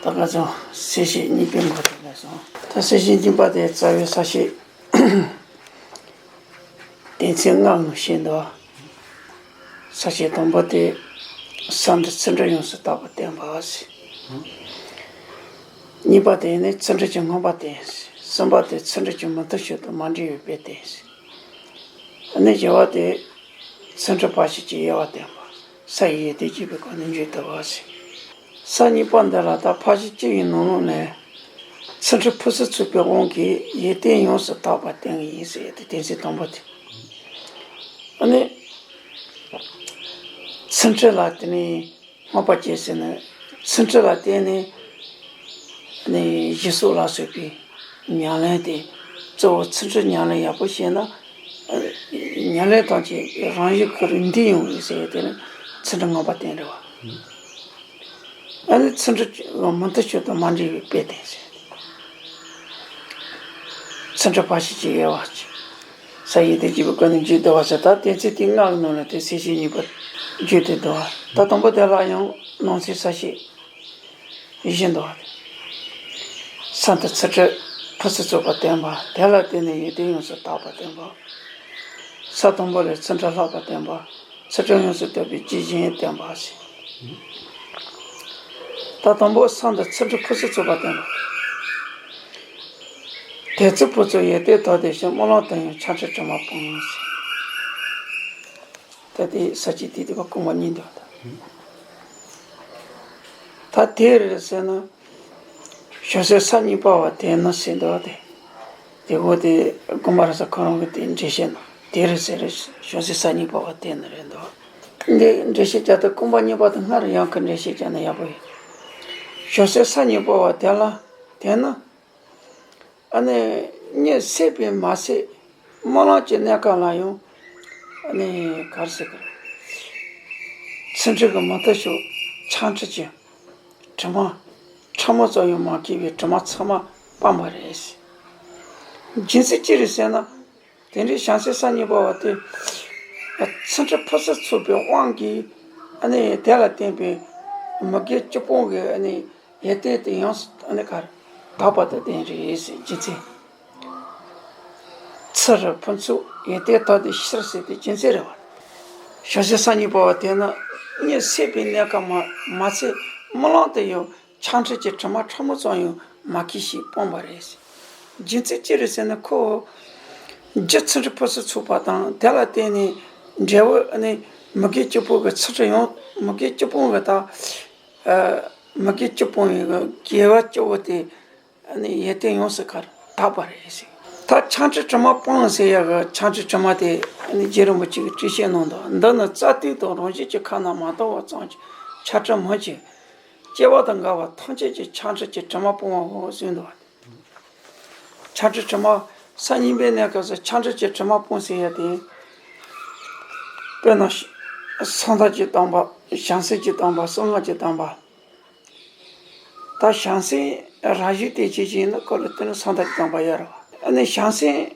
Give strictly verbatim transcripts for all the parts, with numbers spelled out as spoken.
ད་ག་ཚོད་གསལ་བཤད་གཉིས་པའི་འགོ་དེ་ལས་སོང་། ད་གསལ་བཤད་གཉིས་པ་དེ་རྩ་བའི་ས་བཤད་སྡེ་ཚན་ལྔ་ནང་བཤད་འདུག། ས་བཤད་དང་པོ་དེ་ས་འདི་ཚིག་འབྲུ་ཡོངས་སུ་དག་པར་བསྟན་པ་ཟེར། གཉིས་པ་དེ་ནི་ཚིག་འབྲུ་གྱི་མངོན་པར་བསྟན་ཟེར། གསུམ་པ་དེ་ཚིག་འབྲུ་གྱི་མུ་མཐུད་ཕྱོགས་དང་མ་འབྲེལ་བའི་དཔེ་བསྟན་ཟེར། ཨ་ནི་བཞི་པ་དེ་ཚིག་འབྲུ་ཕར་ཕྱིན་གྱི་དབྱེ་བ་བསྟན་པ། ས་ཡི་ཡོན་ཏན་བརྗོད་པའི་སྒོ་ནས་འཇུག་བསྡུ་བ་ཟེར། ས་གཉིས་པ་འདི་ལ་ད་ཕར་ཕྱིན་བཅུ་ཡི་ནང་ལོགས་ནས་ཚིག་འབྲུ་ཕུན་སུམ་ཚོགས་པའི་དབང་གིས་ཡོན་ཏན་ཡོངས་སུ་དག་པར་བསྟན་ཡིན་ཟེར་ཏེ་སྡེ་ཚན་དང་པོ་དེ། ཨ་ནི་ཚིག་འབྲུ་ལ་དེ་ནས་མངོན་པར་བསྟན་ཟེར་ནས་ཚིག་འབྲུ་ལ་བརྟེན་ནས་ནི་གཞི་གསུམ་ལ་སོགས་པའི་ཉམས་ལེན་དེ་གཙོ་བོ་ཚིག་འབྲུ་ཉམས་ལེན་ཡག་པོ་བྱས་ན་ཉམས་ལེན་ཐམས་ཅད་རང་བཞིན་གྱིས་འདུས་ཡོང་བའི་ཟེར་དེ་ནི་ཚིག་འབྲུ་མངོན་པར་བསྟན་རེད་བ། ཨ་ནི་ཚིག་འབྲུ་ལ་མུ་མཐུད་ཕྱོགས་དང་མ་འབྲེལ་བའི་དཔེ་བསྟན་ཟེར། ཚིག་འབྲུ་ཕར་ཕྱིན་གྱི་དབྱེ་བ་ཅིག། ས་ཡི་ཡོན་ཏན་བརྗོད་པའི་སྒོ་ནས་འཇུག་བསྡུ་བ་ཟེར། ད་སྡེ་ཚན་དེ་ལྔ་གི་ནང་ནས་དེ་གསལ་བཤད་གཉིས་པ་བརྗོད་དེ་འདུག། ད་དང་པོ་དེ་ལ་ཡང་ནང་གསེས་ས་བཤད་བཞི་འདུག། ས་འདི་ཚིག་འབྲུ་ཕུན་སུམ་ཚོགས་པར་བསྟན་པ། དེ་ལ་བརྟེན་ནས་ཡོན་ཏན་ཡོངས་སུ་དག་པར་བསྟན་པ། ས་དང་པོ་ལས་ཚིག་འབྲུ་ལྷག་པར་བསྟན་པ། ཚིག་འབྲུ་ཡོངས་སུ་དག་པའི་རྒྱུ་གཞན་བསྟན་པ་ཟེར། ད་དང་པོ་ས་འདི་ཚིག་འབྲུ་ཕུན་སུམ་ཚོགས་པར་བསྟན་པ། དེ་ཚིག་ཕུན་ཚོགས་ཡོན་ཏན་དག་བསྡུས་ཤིང་། སྨོན་ལམ་དུ་ཡང་འཆད་ཁྲིད་དྲི་མ་སྤོང་ཟེར། ད་དེ་ས་བཅད་དེ་དེ་བ་རྐང་པ་གཉིས་འདུག། ད་ད་དེ་རེད་ཟེར་ན། བྱང་སེམས་ས་གཉིས་པ་བ་དེ་ནི་ཟེར་འདུག་སྟེ། དེ་འོ་དེ་དགོན་པ་ར་ས་ཁོ་རང་གི་དེ་འགྲེལ་བཤད་ན་དེ་རེད་ཟེར་རེད། བྱང་སེམས་ས་གཉིས་པ་བ་དེ་ནི་རེད་འདུག། འདི་འགྲེལ་བཤད་བྱ་དུས་རྐང་པ་གཉིས་པ་དང་སྔར་ཡང་ཁ་འགྲེལ་བཤད་བྱ་ན་ཡག་པོ་ཡིན། བྱང་སེམས་ས་གཉིས་པ་བ་དེ་ལ་དེ་ནི། ཨ་ནི་གཉིད་སད་པས་མ་ཚད་སྨོན་ལམ་གྱི་གནས་སྐབས་ལ་ཡང་ཨ་ནི་ག་རེ་ཟེར་གི་རེད། ཚིག་འབྲུ་གི་མུ་མཐུད་ཕྱོགས་འཆད་ཁྲིད་ཀྱི་དྲི་མ་ཕྲ་མོ་ཙམ་ཡང་མ་སྐྱེས་པའི་དྲི་མ་ཚང་མ་སྤངས་པ་རེད། རྒྱུ་མཚན་ཅི་རེད་ཟེར་ན། དེ་འདྲའི་བྱང་སེམས་ས་གཉིས་པ་བ་དེ་ཚིག་འབྲུ་ཕུན་སུམ་ཚོགས་པའི་དབང་གིས་ཨ་ནི་དེ་ལ་བརྟེན་པའི་མི་དགེ་བཅུ་སྤོང་གི་ཨ་ནི་ཡོན་ཏན་དེ་ཡོངས་སུ་ཨ་ནི་གར་དག་པ་དང་ལྡན་རེད་ཟེར། རྒྱུ་མཚན། ཚིག་འབྲུ་ཕུན་ཚོགས་ཡོན་ཏན་དག་བསྡུས་ཕྱིར་ཟེར་དེ་རྒྱུ་མཚན་རེད་བ། བྱང་སེམས་ས་གཉིས་པ་བ་དེ་ནི་གཉིད་སད་པའི་གནས་སྐབས་མ་མ་ཚད་སྨོན་ལམ་དུ་ཡང་འཆད་ཁྲིད་ཀྱི་དྲི་མ་ཕྲ་མོ་ཙམ་ཡང་མ་སྐྱེས་ཤིང་སྤངས་པ་རེད། རྒྱུ་མཚན་ཅི་རེད་ཟེར་ན། ཁོ་རྒྱུ་ཚིག་འབྲུ་ཕུན་སུམ་ཚོགས་པ་དང་དེ་ལ་བརྟེན་ནས་འབྲས་བུ་ནི་མི་དགེ་བཅུ་སྤོང་གི་ཚིག་འབྲུ་ཡང་མི་དགེ་བཅུ་སྤོང་གི་ད་མི་དགེ་བཅུ་སྤོང་བའི་དགེ་བ་བཅུ་བོ་དེ་ཡོན་ཏན་ཡོངས་སུ་གར་དག་པ་རེད་ཟེར། ད་འཆད་ཁྲིད་དྲི་མ་སྤངས་ཟེར་ཡག་གི་འཆད་ཁྲིད་དྲི་མ་དེ་རྗེ་རིན་པོ་ཆེ་གིས་བཀྲལ་བཤད་གནང་འདུག། འདི་ནི་རྩ་ལྟུང་དང་རང་བཞིན་གྱི་ཁ་ན་མ་ཐོ་བ་ཙམ་གྱི་འཆད་ཁྲིད་མིན་གྱི། སྐྱེ་བ་དང་འགལ་བ་ཐམས་ཅད་ཀྱི་འཆད་ཁྲིད་ཀྱི་དྲི་མ་སྤོང་བའོ་གསུངས་འདུག། འཆད་ཁྲིད་དྲི་མ་ས་གཉིས་པའི་གནས་སྐབས་སུ་འཆད་ཁྲིད་ཀྱི་དྲི་མ་སྤོང་ཟེར་ཡ་དེ། དཔེར་ན་གསང་བདག་གི་སྡོམ་པ། བྱང་སེམས་ཀྱི་སྡོམ་པ། གསང་སྔགས་ཀྱི་སྡོམ་པ། ད་བྱང་སེམས་རང་བཞིན་དེ་ཅི་ཞིག་ཡིན་ན་ཁོ་ལ་དེ་ནི་གསང་བདག་གི་སྡོམ་པ་ཡོད་རེད་བ། ཨ་ནི་བྱང་སེམས་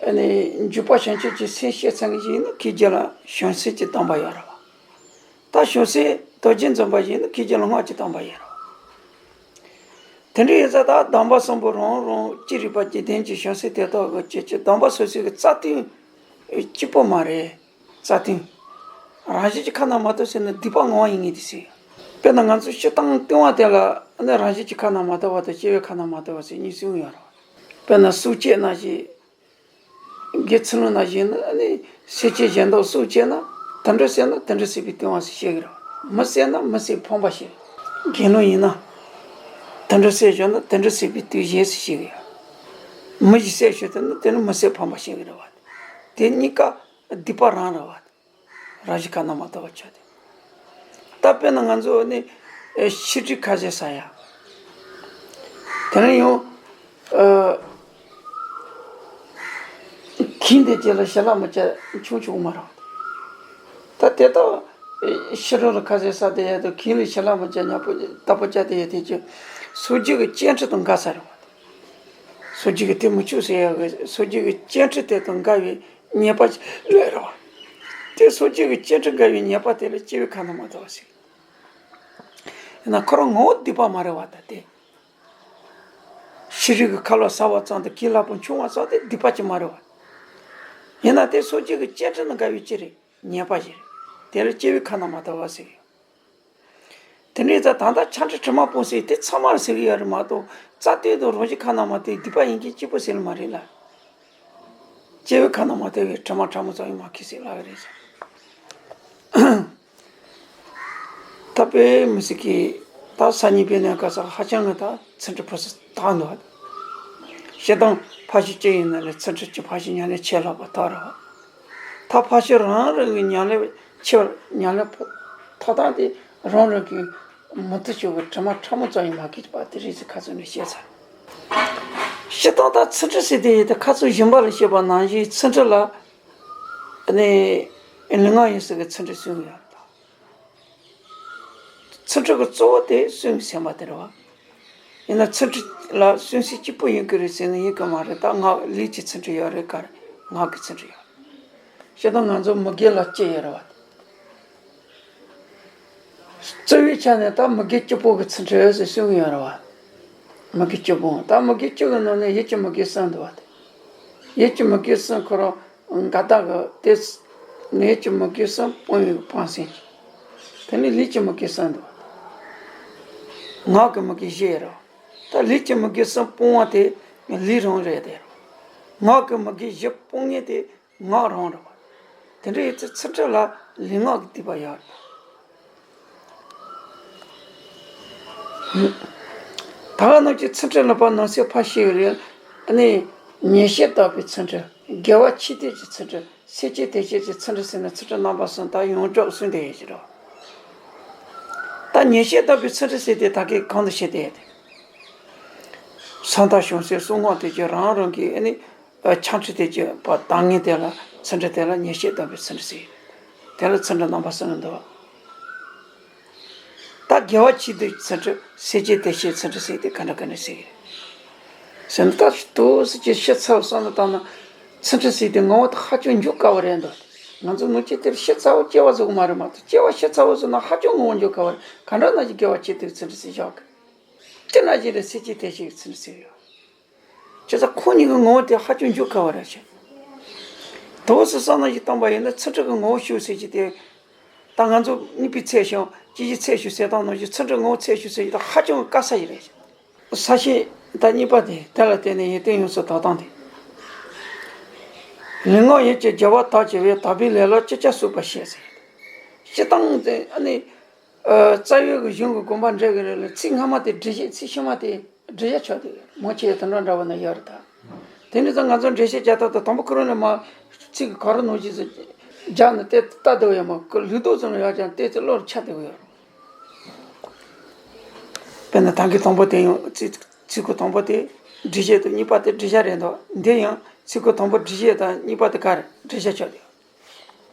ཨ་ནི་འཇུག་པ་བྱང་ཆུབ་ཀྱི་སེམས་བསྐྱེད་ཚར་མཁན་ཞིག་ཡིན་ན་ཁོའི་རྒྱུད་ལ་བྱང་སེམས་ཀྱི་སྡོམ་པ་ཡོད་རེད་བ། ད་བྱང་སེམས་རྡོ་རྗེ་འཛིན་པ་ཞིག་ཡིན་ན་ཁོའི་རྒྱུད་ལ་སྔགས་ཀྱི་སྡོམ་པ་ཡོད་རེད་བ། དེ་འདྲ་ཡིན་ཙང་ད་སྡོམ་པ་གསུམ་པོ་རང་རང་ཅི་རིགས་པ་ཇི་ལྡན་གྱི་བྱང་སེམས་དེ་དག་གི་ཆོས་ཀྱི་སྡོམ་པ་སོ་སོའི་གི་རྩ་ལྟུང་གཅིག་པོ་མ་རེད། རྩ་ལྟུང་། རང་བཞིན་གྱི་ཁ་ན་མ་ཐོ་ཟེར་ན་སྡིག་པ་ངོ་བོ་ཡིན་ངེས་དེ་ཟེར། དཔེར་ན་ང་ཚོ་སྤྱིར་བཏང་ལྟུང་བ་དེ་ལ་ནི་རང་བཞིན་གྱི་ཁ་ན་མ་ཐོ་བ་དང་སྐྱེ་བོའི་ཁ་ན་མ་ཐོ་བ་ཟེར་གཉིས་གསུངས་ཡོད་རེད། དཔེར་ན་སྲོག་བཅད་ན་ཞེས། དགེ་ཚུལ་སློང་ན་ཞེས་ནི་ནི་སྲོག་བཅད་གཞན་དག་སྲོག་བཅད་ན་དུད་འགྲོ་བསད་ན་དུད་འགྲོ་བསད་པའི་ལྟུང་བ་ཟེར་བཤད་ཀྱི་རེད། མི་བསད་ན་མི་བསད་ཕོངས་པ་བཤད། དགེ་སློང་ཡིན་ན་དུད་འགྲོ་བསད་བཞག་ན་དུད་འགྲོ་བསད་པའི་དུས་བཞེས་ཟེར་བཤད་ཀྱི་ཡོད། མི་ཞིག་བསད་བཞག་ཐུབ་ན་དེ་ནི་མི་བསད་ཕོངས་པ་བཤད་ཀྱི་རེད་བ། དེ་གཉིས་ཀ་སྡིག་པ་རང་རེད་བ། རང་བཞིན་ཁ་ན་མ་ཐོ་བ་ཆོས་དེ། ད་དཔེར་ན་ང་ཚོ་ནི་ཨེ་ཤི་ཁྲི་ཁ་ཟས་ཟ་ཡ། དེ་ནས་ཡང་ཨ་གོས་འདི་ཅི་ལ་ཞལ་ལག་མི་བཅའ་ཆུང་ཆུང་མ་རེད། ད་དེ་དག་ཨེ་ཤི་རོ་ལ་ཁ་ཟས་ཟ་བསྡད་ཡ་དང་གོས་ལ་ཞལ་ལག་མི་བཅའ་ཉག་པོ་བདག་པོ་བཅའ་བསྡད་ཡ་དེ་ཅི་སྲོག་གཅོད་ཀྱི་སྤྱན་འཁྲི་དང་འགལ་ས་རེད་བ། སྲོག་གཅོད་ཀྱི་དེ་མི་ཆོག་ཟེར་ཡ་གི་སྲོག་གཅོད་ཀྱི་སྤྱན་འཁྲི་དེ་དང་འགལ་བའི་ཉེས་པ་ལས་རེད་བ། དེ་སྲོག་གཅོད་ཀྱི་སྤྱན་འཁྲི་འགལ་བའི་ཉེས་པ་དེ་ལ་སྐྱེ་བོའི་ཁ་ན་མ་ཐོ་བ་ཟེར། ཡིན་ན་ཁོ་རང་ངོ་བོ་སྡིག་པ་མ་རེད་བ། ད་དེ་ཤེས་རིག་གི་ཁ་ལོ་ཟ་བ་ཙམ་དང་གོས་ལྷག་པ་མཆོང་བ་ཙམ་དེ་སྡིག་པ་ཅིག་མ་རེད་བ། ཡིན་ན་དེ་སོ་སྐྱེ་གི་སྤྱན་འདྲེན་ན་དགའ་བའི་ཅི་རེད། ཉེས་པ་ཞིག་རེད། དེ་ལ་སྐྱེ་བོའི་ཁ་ན་མ་ཐོ་བ་ཟེར་གི་ཡོད། དེ་འདྲའི་ཙང་ད་ལྟ་ཆང་ཁྲི་དྲི་མ་སྤོང་ཟེར་དེ་ཚང་མར་ཟེར་གི་ཡོད་རེད་མ་གཏོགས། རྩ་བཏོན་དང་རང་བཞིན་ཁ་ན་མ་ཐོའི་སྡིག་པ་ཡིན་མཁན་གཅིག་པོ་ཟེར་ལ་མ་རེད་ལ། སྐྱེ་བོའི་ཁ་ན་མ་ཐོ་བའི་དྲི་མ་ཕྲ་མོ་ཙམ་ཡང་མ་མཁས་ཟེར་ལབ་ཀྱི་རེད་ཟེར། ད་དཔེ་མི་སྲིད་ཀྱི་ད་སང་ཉིན་དཔེར་ན་ག་ས་ཧ་ཅང་གི་ད་ཚིག་འབྲུ་ཕུན་སུམ་ཚོགས་འདུག་བ། སྤྱིར་བཏང་ཕར་ཕྱོགས་གཅིག་ཡིན་ན་ལས་ཚིག་འབྲུ་གཅིག་ཕར་ཕྱོགས་ཉམས་ལེན་བྱེད་ལབ་པ་ལྟར་རེད་བ། ད་ཕར་ཕྱོགས་རང་རང་གི་ཉམས་ལེན་ཆེ་བར་ཉམས་ལེན་ཕོ་ཐོག་དང་དེ་རང་རང་གི་མུ་མཐུད་ཆོག་གི་དྲི་མ་ཕྲ་མོ་ཙམ་ཡང་མ་མཁས་པ་དེ་རེད་ཟེར་ཁ་ཚོན་ནས་བཤད་ཚར། སྤྱིར་བཏང་ད་ཚིག་འབྲུ་ཟེར་དེ་ཡིན་ད་ཁ་ཚོན་གཞན་པ་ལ་བཤད་པ་ནང་བཞིན་ཚིག་འབྲུ་ལ་ནི་ལུས་ངག་ཡིད་གསུམ་གྱི་ཚིག་འབྲུ་གསུམ་ཡོད་ད། ཚིག་འབྲུ་གི་གཙོ་བོ་དེ་གསུམ་གྱི་སེམས་པ་དེ་རེད་བ། ཡིན་ན་ཚིག་འབྲུ་ལ་གསུམ་གསུམ་གཅིག་པུ་ཡིན་གྱི་རེད་ཟེར་ན་ཡིན་གྱི་མ་རེད། ད་ངག་ལུས་ཀྱི་ཚིག་འབྲུ་ཡོད་རེད། ག་རེ་ངག་གི་ཚིག་འབྲུ་ཡོད་རེད། སྤྱིར་བཏང་ང་ཚོ་མི་དགེ་ལ་སྐྱེ་ཡོད་རེད་བ། རྩ་བའི་ཆ་ནས་ད་མི་དགེ་བཅུ་པོ་གི་ཚིག་འབྲུ་ཟེར་གསུམ་ཡོད་རེད་བ། མི་དགེ་བཅུ་པོ་ད་མི་དགེ་བཅུ་གི་ནང་ནས་ཡིད་ཀྱི་མི་དགེ་གསུམ་འདུག་བ། དེ་ཡིད་ཀྱི་མི་དགེ་གསུམ་ཁོ་རང་འགལ་ཟླ་གི་དེ་ཡིད་ཀྱི་མི་དགེ་གསུམ་སྤོང་བའི་སྤང་སེམས་ཀྱི། དེ་ནས་ལུས་ཀྱི་མི་དགེ་གསུམ་འདུག་བ། ངག་གི་མི་དགེ་བཞི་ཡོད་རེད་བ། ད་ལུས་ཀྱི་མི་དགེ་གསུམ་སྤོང་བ་དེ་ལུས་རང་རེད་དེ། ངག་གི་མི་དགེ་བཞི་སྤོང་མཁན་དེ་ངག་རང་རེད་བ། དེ་འདྲ་ཡིན་ཚེ་ཚིག་འབྲུ་ལ་ལུས་ངག་གི་སྡིག་པ་ཡོད་རེད། ད་ག་ནང་བཞིན་ཚིག་འབྲུ་ལ་ཕར་ནང་གསེས་ཕར་བཤད་ཡོད་རེད། ཨ་ནི་ཉེས་བཤད་དག་པའི་ཚིག་འབྲུ། དགེ་བ་ཆེ་འདོད་ཀྱི་ཚིག་འབྲུ། ཟད་བཅད་དེ་བཤད་ཀྱི་ཚིག་འབྲུ་ཟེར་ན་ཚིག་འབྲུ་རྣམ་པ་གསུམ་ད་ཡོངས་གྲགས་གསུམ་དེ་ཡོད་ཀྱི་རེད། ད་ཉེས་བཤད་དག་པའི་ཚིག་འབྲུ་ཟེར་དེ་ད་གིན་གང་དུ་བཤད་དེ་ཡོད་དེ། སུམ་རྟགས་བྱང་སེམས་གསུམ་སྔགས་དེ་ཚོ་རང་རང་གི་ཨ་ནི། ཆང་ཁྲི་དེ་ཚོ་བ་ལྟ་ངན་དེ་ལ་ཚིག་འབྲུ་དེ་ལ་ཉེས་བཤད་དག་པའི་ཚིག་འབྲུ་ཟེར། དེ་ལ་ཚིག་འབྲུ་རྣམ་པ་གསུམ་འདུག་ད་དགེ་བ་ཆེ་འདོད་ཚིག་འབྲུ། ཟད་བཅད་དེ་བཤད་ཚིག་འབྲུ་ཟེར་དེ་ག་འདྲ་ག་འདྲ་ཟེར་གི་རེད། ཟེར་ན་ད་ཏོག་ཙམ་ཅིག་ཤི་ཚར་བསམ་བློ་བཏང་ན་ཚིག་འབྲུ་ཟེར་དེ་ངོ་བོ་དེ་ཧ་ཅང་འཇུག་དཀའ་བ་རེད་འདུག་ང་ཚོ་ནུས་ཅན་དེར་ཤི་ཚར་བ་སྐྱེ་བ་བཟོ་གི་མ་རེད་མ་གཏོགས་སྐྱེ་བ་ཤི་ཚར་བ་བཟོ་ན་ཧ་ཅང་ངོ་བོ་འཇུག་དཀའ་བ་རེད། ག་འདྲ་ན་ཅིག་དགེ་བ་ཆེ་འདོད་ཀྱི་ཚིག་འབྲུ་ཟེར་བཞག་གི། ཅི་ན་ཅིག་ལ་ཟད་བཅད་དེ་བཤད་ཀྱི་ཚིག་འབྲུ་ཟེར་ཡོད། བྱས་ཙང་ཁོང་གཉིས་ཀྱི་ངོ་བོ་དེ་ཧ་ཅང་འཇུག་དཀའ་བ་རེད་ཤག་ཏོག་ཙམ་བསམ་བློ་ཞིག་བཏང་པ་ཡིན་ན་ཚིག་འབྲུ་གི་ངོ་བོ་ཞུགས་ཟེར་གྱི་དེ། ད་ང་ཚོ་གཉིས་པའི་ཚད་ཞུགས་གཅིག་གི་ཚད་ཞུགས་ཟེར་སྟངས་ནང་བཞིན་ཚིག་འབྲུ་ངོ་བོ་ཚད་ཞུགས་ཟེར་གྱི་ད་ཧ་ཅང་དཀའ་ས་ཞིག་རེད་ཤག་ས་བཅད་ད་གཉིས་པ་དེ་དེ་ལ་བརྟེན་ནས་ཡོན་ཏན་ཡོངས་སུ་དག་སྟངས་དེ། ལུས་ངག་ཡིད་ཀྱི་དགེ་བ་དག་བྱེད་པའི་དག་པའི་ལས་ལ་ཅི་བྱ་གསོག་པར་བཤད་ཟེར། སྤྱིར་བཏང་དེ་ཨ་ནི། རྩ་བའི་གི་གཞུང་གི་དགོངས་པ་འགྲེལ་གི་རེད་ལ་ཚིག་སྔ་མ་དེ་འགྲེལ་བཤད་ཚིག་ཕྱི་མ་དེ་འགྲེལ་བཤད་ཆགས་དེ་མང་ཆེ་དེ་འདྲ་འདྲ་བ་ན་ཡོད་རེད་ད། དེ་ནི་ཙང་ང་ཚོ་འགྲེལ་བཤད་རྒྱག་སྟངས་དང་དང་པོ་ཁོ་རང་ནས་མ་ཚིག་གི་ག་རེ་ནང་བཞིན་ཟེར་རྒྱག་ནས་དེ་ལྟ་བསྡད་ཡོད་མ་ཁོ་ལུས་ཐོག་ཙམ་ལ་ཡོད་ཀྱང་དེ་ཚོ་བློར་འཆར་བསྡད་ཡོད། དཔེར་ན་ད་གིན་དང་པོ་དེ་ཡང་ཚིག་ཚིག་གི་དང་པོ་དེ་འགྲེལ་བཤད་དང་གཉིས་པ་དེ་འགྲེལ་བཤད་རེད་འདུག་འདི་ཡང་ཚིག་གི་དང་པོ་འགྲེལ་བཤད་དང་གཉིས་པ་དེ་ག་རེ་འགྲེལ་བཤད་ཆགས་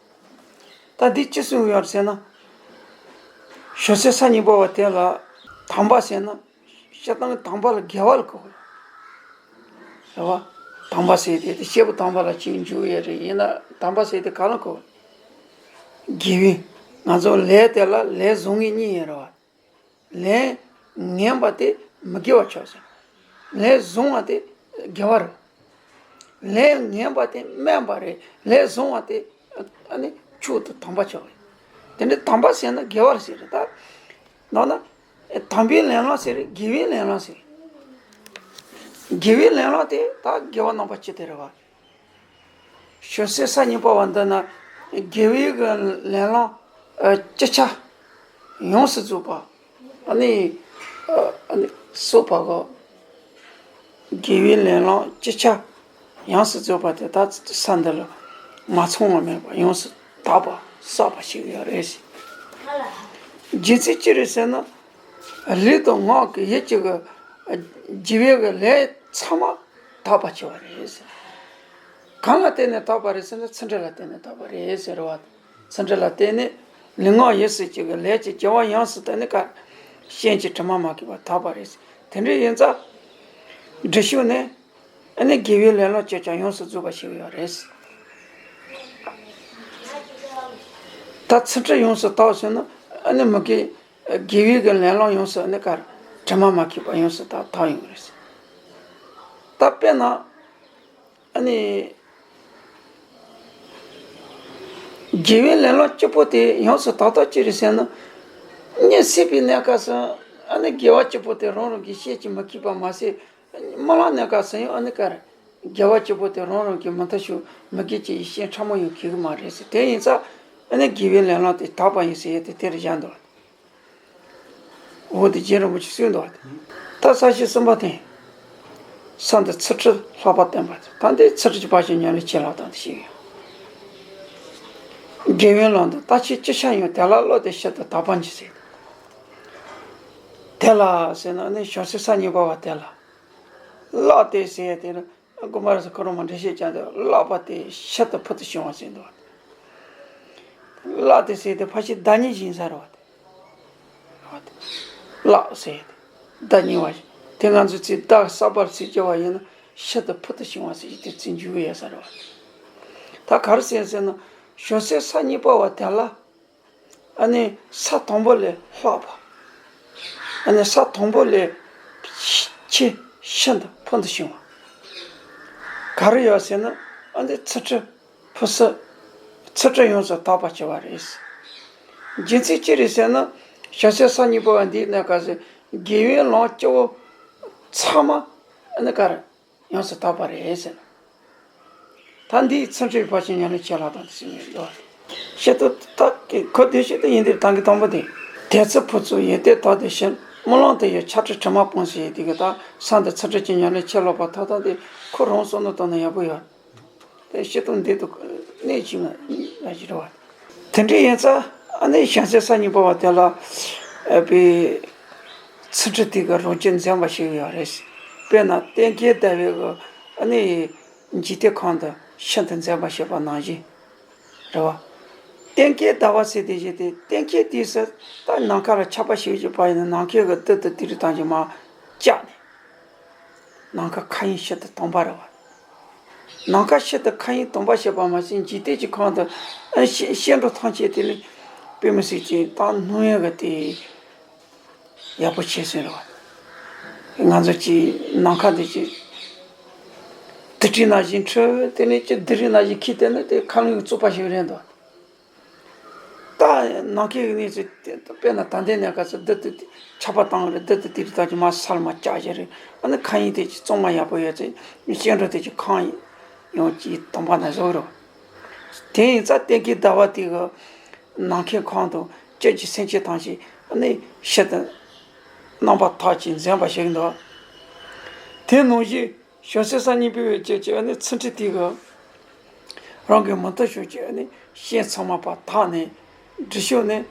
དེ། ད་འདི་ཅི་གསུངས་ཡོད་ཟེར་ན། བྱང་སེམས་ས་གཉིས་པ་བ་དེ་ལ་དམ་པ་ཟེར་ན་སྤྱིར་བཏང་གི་དམ་པ་ལ་དགེ་བ་ལ་གོ་དགོས། རེད་བ། དམ་པ་ཟེར་དེ་དེ་སྐྱེས་བུ་དམ་པ་ལ་ཅིག་འཇུག་ཡས་རེད། ཡིན་ན་དམ་པ་ཟེར་དེ་ག་ལ་གོ་དགོས། དགེ་བའི་ང་ཚོ་ལས་དེ་ལ་ལས་བཟང་ངན་གཉིས་ཡོད་རེད་བ། ལས་ངན་པ་དེ་མི་དགེ་བ་ཆགས་སོང་། ལས་བཟང་བ་དེ་དགེ་བ་རེད། ལས་ངན་པ་དེ་དམན་པ་རེད། ལས་བཟང་བ་དེ་ཨ་ནི་མཆོག་ཏུ་དམ་པ་ཆགས་རེད། དེ་འདྲའི་དམ་པ་ཟེར་ན་དགེ་བ་ཟེར་རེད་ད། ནང་ན་དམ་པའི་ལས་ལམ་ཟེར་རེད། དགེ་བའི་ལས་ལམ་ཟེར། དགེ་བའི་ལས་ལམ་དེ་ད་དགེ་བ་རྣམ་པ་བཅུ་དེ་རེད་བ། བྱང་སེམས་ས་གཉིས་པ་བ་འདི་ན་དགེ་བའི་གི་ལས་ལམ་ཨ་བཅུ་ཆ་ཡོངས་སུ་རྫོགས་པ། ཨ་ནི་ཨ་ནི་སོགས་པ་གོ། དགེ་བའི་ལས་ལམ་བཅུ་ཆ་ཡོངས་སུ་རྫོགས་པ་དེ་ད་ས་འདི་ལ་མ་ཚང་བ་མེད་པ་ཡོངས་སུ་དག་པ་བསགས་པ་ཞིག་ཡོད་རེད་ཟེར། རྒྱུ་མཚན་ཅི་རེད་ཟེར་ན། ལུས་དང་ངག་གི་ཡིད་ཀྱི་གི་བགྱི་བའི་གི་ལས་ཚང་མ་དག་པ་ཆེ་བ་རེད་ཟེར། གང་ལ་བརྟེན་ནས་དག་པ་རེད་ཟེར་ན་ཚིག་འབྲུ་ལ་བརྟེན་ནས་དག་པ་རེད་ཟེར་བ། ཚིག་འབྲུ་ལ་བརྟེན་ནས་ལུས་ངག་ཡིད་གསུམ་གྱི་གི་ལས་ཀྱི་བགྱི་བ་ཡོངས་སུ་དག་ནས་ཀ་ཤན་གྱི་དྲི་མ་མ་གོས་པ་དག་པ་རེད་ཟེར། དེ་འདྲ་ཡིན་ཙང་། འབྲི་ཤུལ་ནས་ཨ་ནི་དགེ་བའི་ལས་ལམ་བཅུ་ཆ་ཡོངས་སུ་རྫོགས་པ་ཞིག་ཡོད་རེད་ཟེར། ད་ཚིག་འབྲུ་ཡོངས་སུ་དག་ཟེར་ན་ཨ་ནི་མི་དགེ། དགེ་བའི་གི་ལས་ལམ་ཡོངས་སུ་ཨ་ནི་ག་རེ་དྲི་མ་མ་མཁས་པ་ཡོངས་སུ་དག་དག་ཡོང་གི་རེད་ཟེར། ད་དཔེར་ན་ཨ་ནི། དགེ་བའི་ལས་ལམ་གཅིག་པོ་དེ་ཡོངས་སུ་དག་དག་ཅི་རེད་ཟེར་ན། གཉིད་སད་པའི་གནས་སྐབས་སུ་ཨ་ནི་དགེ་བ་གཅིག་པོ་དེ་རང་རང་གི་ཤེད་ཀྱིས་མི་ཁེགས་པ་མ་ཟད། རྨི་ལམ་གནས་སྐབས་སུ་ཡང་ཨ་ནི་ག་རེ། དགེ་བ་གཅིག་པོ་དེ་རང་རང་གི་མུ་མཐུད་ཞུགས་མི་དགེ་བཅུ་ཡི་ཤེད་ཕྲ་མོ་ཡང་ཁེགས་ཀྱི་མ་རེད་ཟེར། དེ་ཡིན་ཙང་ཨ་ནི་དགེ་བའི་ལས་ལམ་དེ་དག་པ་ཡིན་ཟེར་ཡས་དེ་དེར་བཞག་འདུག་འོ་དེ་རྗེ་རིན་པོ་ཆེས་གསུངས་འདུག་པ། ད་ས་བཅད་གསུམ་པ་དེ། ས་འདི་ཚུལ་ཁྲིམས་ལྷག་པར་བསྟེན་པ་དེ། ད་འདི་ཚུལ་ཁྲིམས་ཀྱི་བག་ཆགས་ཉམས་ལེན་ཆེས་ལྷག་དང་དེ་ཞིག་ཡོད། དགེ་བའི་ལམ་འདི་ལྟ་ཕྱིར་ཅི་བྱ་ཡང་། དེ་ལ་བསླབ་སྟེ་ཞིབ་ཏུ་དག་པར་གྱིས་ཟེར། དེ་ལ་ཟེར་ན་ནི་བྱང་སེམས་ས་གཉིས་པ་བ་དེ་ལ། བསླབ་སྟེ་ཟེར་དེ་ནི། དགོངས་པ་རབ་གསལ་ཁོ་རང་མ་འགྲེལ་བཤད་ཀྱང་འདུག་བསླབ་པ་དེ་ཤིན་ཏུ་ཕུལ་དུ་བྱུང་བ་ཟེར་འདུག་བ། བསླབ་སྟེ་ཟེར་དེ་ཕལ་ཆེར་བདག་ཉིད་བཞིན་ཟེར་བ་དེ། བསླབ་ཟེར་དེ་བདག་ཉིད་བ་ཞིག་དེ་ང་ཚོས་ཚིག་བདག་གསར་པར་ཚིག་བརྗོད་པ་ཡིན་ན་ཤིན་ཏུ་ཕུལ་དུ་བྱུང་བ་ཟེར་གྱི་དེ་ཚིག་འཇུག་ཡོད་ཟེར་བ། ད་ག་རེ་ཟེར་ཟེར་ན། བྱང་སེམས་ས་གཉིས་པ་བ་དེ་ལ། ཨ་ནི་ས་དང་པོ་ལས་ལྷག་པ། ཨ་ནི་ས་དང་པོ་ལས་ཆེས་ཤིན་ཏུ་ཕུལ་དུ་བྱུང་བ། ག་རེ་ཡོད་ཟེར་ན། ཨ་ནི་ཚུལ་ཁྲིམས་ཕུན་སུམ། ཚུལ་ཁྲིམས་ཡོངས་སུ་དག་པར་བྱ་བ་རེད། རྒྱུ་མཚན་ཅི་རེད་ཟེར་ན། བྱང་སེམས་ས་གཉིས་པ་བ་འདིའི་གནས་སྐབས་སུ་དགེ་བའི་ལམ་སྤྱི་བོ་ཚང་མ་ཨ་ནི་ག་རེ། ཡོངས་སུ་དག་པ་རེད་ཟེར། ད་འདིའི་ཚུལ་ཁྲིམས་ཀྱི་བག་ཆགས་ཉམས་ལེན་ཆེས་ལྷག་དང་དེ་ཟེར་ནས་ཡོད། ཤེས་རྟོགས་ད་གོ་བདེ་ཤེས་རྟོགས་ཡིན་དེ་དང་གི་དང་པོ་དེ། དེ་ཚེ་ཕུན་ཚོགས་ཡོན་ཏན་དག་དེ་བཞིན། རྨི་ལམ་དུ་ཡང་ཆགས་བྲལ་དྲི་མ་སྤངས་ཟེར་ཡས་དེ་གི་ད་ས་འདི་ཚུལ་ཁྲིམས་ཀྱི་ཉམས་ལེན་ཆེས་ལྷག་པ་ཐོབ་ཐབས་དེ་ཁོ་རང་བསམ་བློ་བཏང་ན་ཡག་པོ་ཡོད། དེ་ཤེས་རྟོགས་འདི་དུ་གནད་ཅིག་ང་ཞིག་རེད་བ། དེ་འདྲ་ཡིན་ཙང་ཨ་ནི་བྱང་སེམས་ས་གཉིས་པ་བ་དེ་ལ་ཨ་པའི་ཚུལ་ཁྲིམས་དེ་གི་རང་རྒྱུད་འཛིན་པ་ཞིག་ཡོད་རེད། དཔེར་ན་གཏན་འཁེལ་ཟླ་བའི་གི་ཨ་ནི་འཇིག་རྟེན་ཁམས་དུ་ཤིན་ཏུ་འཛིན་པ་བྱེད་པ་ནང་བཞིན་རེད་བ། གཏན་འཁེལ་ཟླ་བ་ཟེར་དེ་བཞིན་དེ་གཏན་འཁེལ་དུས་སུ་ད་ནམ་མཁའ་ལ་ཆར་པ་ཞིག་བཞིན་པ་ཡིན་ན། ནམ་མཁའི་གི་རྡུལ་དང་དེ་རིགས་ཐམས་ཅད་མར་བཀྱགས་ནས། ནམ་མཁའ་མཁའ་དབྱིངས་ཤིན་ཏུ་དྭངས་པ་རེད་བ། ནམ་མཁའ་ཤིན་ཏུ་མཁའ་དབྱིངས་དྭངས་པ་བྱེད་པ་མ་ཟད། འཇིག་རྟེན་གྱི་ཁམས་དུ་ཨ་ཤེས་སྐྱེ་འགྲོ་ཐམས་ཅད་དེ་ལས་དཔེ་མི་སྲིད་ཅིང་ད་སྣང་ཡག་གི་དེ་ཡག་པོ་བྱས་ཟིན་རེད་བ། ང་ཚོ་ཀྱི་ནམ་མཁའ་འདི་ཀྱི་དུར་ཁྲོད་ནང་བཞིན་འཁྲུལ། དེ་ནས་ཀྱི་དུར་ཁྲོད་ནང་བཞིན་ཁྱེར། དེ་ནས་དེ་མཁའ་རླུང་གིས་བཙུགས་པ་ཞིག་རེད་འདུག་ད་ནམ་མཁའི་གནས་ཚུལ་དེ་དཔེར་ན་ད་ལྟའི་གནས་སྐབས་སུ་རྡུལ་དེ་ཆར་པ་བཏང་བ་རེད། རྡུལ་དེ་དེ་རིགས་ཐམས་ཅད་མར་ས་ལ་མར་བཀྱགས་བཞག་རེད། ཨ་ནི་མཁའ་དབྱིངས་དེ་ཅིག་གཙང་མ་ཡག་པོ་ཡོད་ཚེ་སྐྱེ་འགྲོ་དེ་ཅིག་ཁམས་ཡོངས་ཀྱི་དྭངས་པ་ནང་བཟོ་རོགས། དེ་ཡིན་ཙང་གཏན་འཁེལ་ཟླ་བ་དེ་གི་ནམ་མཁའི་ཁམས་དང་བཅས་ཀྱི་སེམས་ཅན་ཐམས་ཅད་ཨ་ནི་ཤིན་ཏུ་རྣམ་པར་དག་ཅིང་འཛིན་པ་ཞིག་འདུག་དེ་ནང་བཞིན། བྱང་སེམས་ས་གཉིས་པའི་བཅས་ཀྱི་ཨ་ནི་ཚུལ་ཁྲིམས་དེ་གི་རང་གི་མུ་མཐུད་ཕྱོགས་ཀྱི་ཨ་ནི་ཤེས་ཚང་མ་པ་དག་ནས་འབྲི་ཤོག་ནས་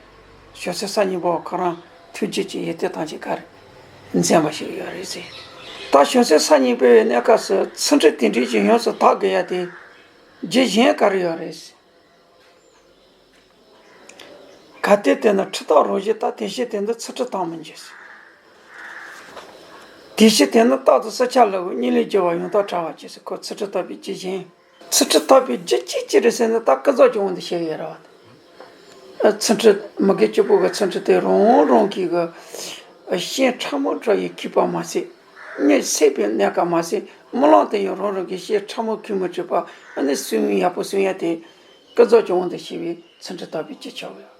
བྱང་སེམས་ས་གཉིས་པ་ཁོ་རང་ཐུགས་རྗེ་ཀྱི་ཡོན་ཏན་ཐམས་ཅད་ག་རེ་འཛིན་པ་ཞིག་ཡོད་རེད་ཟེར། ད་བྱང་སེམས་ས་གཉིས་པའི་གནས་སྐབས་སུ་ཚུལ་ཁྲིམས་དེ་འདྲའི་ཅིག་ཡོངས་སུ་དག་དགོས་ཡ་དེ་རྒྱུ་གཞན་ག་རེ་ཡོད་རེད་ཟེར། གལ་ཏེ་དེ་ནི་ཁྲིམས་དང་རང་བཞིན་ལྟ། དེ་ཕྱིར་དེ་ནི་ཚུལ་ཁྲིམས་དག་མི་འགྱུར་ཟེར། དེ་ཕྱིར་དེ་ནི་རྟག་ཏུ་བསྲུང་བྱ་སླ་བས། གཉིད་ལས་སྐྱོ་བ་ཡང་དག་བྲལ་བར་བྱེད་ཟེར། ཁོ་ཚུལ་ཁྲིམས་དག་པའི་རྒྱུ་གཞན། ཚུལ་ཁྲིམས་དག་པའི་རྒྱུ་གཅིག་ཅི་རེད་ཟེར་ན། ད་ཀུན་རྫོབ་ཀྱི་དབང་དུ་བྱས་ཡོད་རེད་བ། ཚུལ་ཁྲིམས་མི་དགེ་བཅུ་པོ་གི་ཚུལ་ཁྲིམས་དེ་རང་རང་གི་གི་ཤེས་ཕྲ་མོ་འདྲ་ཡིས་ཁེགས་པ་མ་ཟད། གཉིད་སད་པའི་གནས་སྐབས་མ་ཟད། རྨི་ལམ་དུ་ཡང་རང་རང་གི་ཤེས་ཕྲ་མོ་ཁེགས་མི་བྱེད་པ། ཨ་ནི་བསྲུང་ཡག་པོ་བསྲུང་ཡ་དེ། ཀུན་རྫོབ་ཀྱི་དབང་དུ་བྱས་པའི་ཚུལ་ཁྲིམས་དག་པའི་རྒྱུ་ཆགས་ཡོད།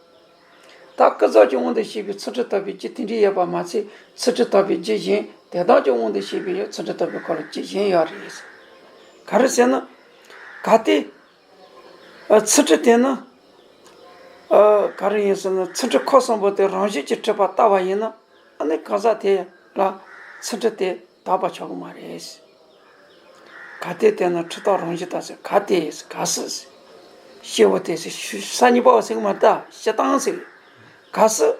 ད་ཀུན་རྫོབ་ཀྱི་དབང་དུ་བྱས་པའི་ཚུལ་ཁྲིམས་དག་པའི་རྒྱུ་དེ་འདྲའི་ཡོད་པ་མ་ཚད། ཚུལ་ཁྲིམས་དག་པའི་རྒྱུ་གཞན་དེ་དག་ཀྱི་དབང་དུ་བྱས་པའི་ཡང་ཚུལ་ཁྲིམས་དག་པའི་ཁོ་ལ་རྒྱུ་གཞན་ཡོད་རེད། ག་རེ་ཟེར་ན། གལ་ཏེ་ཚུལ་ཁྲིམས་དེ་ནི་ག་རེ་ཡིན་ཟེར་ན། ཚུལ་ཁྲིམས་ཁག་གསུམ་པོ་དེ་རང་བཞིན་གྱིས་གྲུབ་པ་ལྟ་བ་ཡིན་ན། ཨ་ནི་གང་ཟག་དེ་ལ་ཚུལ་ཁྲིམས་དེ་དག་པ་ཆགས་ཀྱི་མ་རེད། གལ་ཏེ་དེ་ནི་ཁྲིམས་དང་རང་བཞིན་ལྟ་ཟེར། གལ་ཏེ་གལ་སྲིད། སྐྱེ་བོ་དེ་ཟེར། ས་གཉིས་པ་བ་ཟེར་གྱི་མ་རེད་ད། སྤྱིར་བཏང་ཟེར། གལ་སྲིད་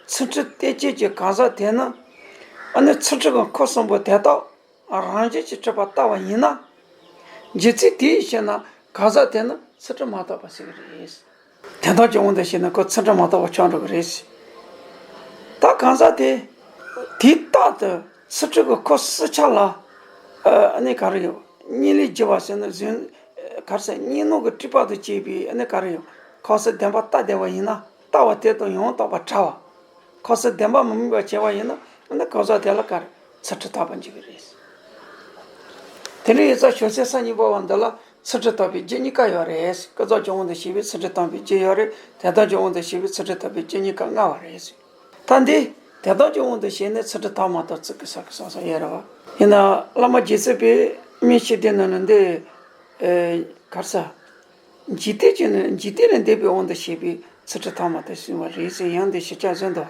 ཚུལ་ཁྲིམས་གཏན་བཅས་ཀྱི་གང་ཟག་དེ་ནི། ཨ་ནི་ཚུལ་ཁྲིམས་ཀྱི་ཁག་གསུམ་པོ་དེ་དག་རང་བཞིན་གྱིས་གྲུབ་པ་ལྟ་བ་ཡིན་ན། རྒྱུ་མཚན་དེའི་ཕྱིར་ན་གང་ཟག་དེ་ནི་ཚུལ་ཁྲིམས་མ་དག་པ་ཟེར་གྱི་རེད། དེ་དག་ཀྱི་དབང་དུ་བྱས་ན་ཁོ་ཚུལ་ཁྲིམས་མ་དག་པ་ཆགས་འགྲོ་གི་རེད། ད་གང་ཟག་དེ་དུས་རྟག་ཏུ་ཚུལ་ཁྲིམས་ཀྱི་ཁག་གསུམ་ཆ་ལ། ཨ་ནི་ག་རེ་ཡོད། གཉིད་ལས་སྐྱོ་བ་ཟེར་ན་གཟུགས། ག་རེ་ཟེར། གཉིད་སྣང་གི་སྤྲུལ་པ་དང་བཅས་པའི་ཨ་ནི་ག་རེ་ཡོད། ཁ་ཟས་བདེན་པ་ལྟ་བསྡད་པ་ཡིན་ན། ལྟ་བ་དེ་དང་ཡང་དག་པར་བྲལ་བ། ཁ་གསལ་བདེན་པ་མི་དམིགས་པ་བྱས་པ་ཡིན་ན། ཨ་ནི་གང་ཟག་དེ་ལ་ག་རེ་ཚུལ་ཁྲིམས་དག་པར་འགྱུར་གྱི་རེད། དེ་འདྲ་ཡིན་ཙང་ཆོས་ཚན་སོ་གཉིས་པ་བ་འདི་ལ་ཚུལ་ཁྲིམས་དག་པའི་རྒྱུ་གཉིས་ཀ་ཡོད་རེད། ཀུན་རྫོབ་ཀྱི་དབང་དུ་བྱས་པའི་ཚུལ་ཁྲིམས་དམ་པའི་རྒྱུ་ཡོད་རེད། དོན་དམ་གྱི་དབང་དུ་བྱས་པའི་ཚུལ་ཁྲིམས་དམ་པའི་རྒྱུ་གཉིས་ཀ་མངའ་བ་རེད། ད་འདི་དོན་དམ་གྱི་དབང་དུ་བྱས་ནས་ཚུལ་ཁྲིམས་དག་མ་དག་ཚིག་གི་ས་གི་སོང་སོང་ཡོད་རེད་བ། ཡིན་ན་བླ་མ་རྗེ་བཙུན་པས་སྨིན་བྱེད་སྡེ་ནང་ནས་འདི་ཨེ་ག་རེ་ཟ། འཇིག་རྟེན་གྱི་ནི་འཇིག་རྟེན་ལས་འདས་པའི་དབང་དུ་བྱས་པའི་ཚུལ་ཁྲིམས་དག་མ་དག་གསུངས་པ་རེད་ཟེར། ཡང་འདི་ཞིབ་ཆ་བཟོས་འདུག།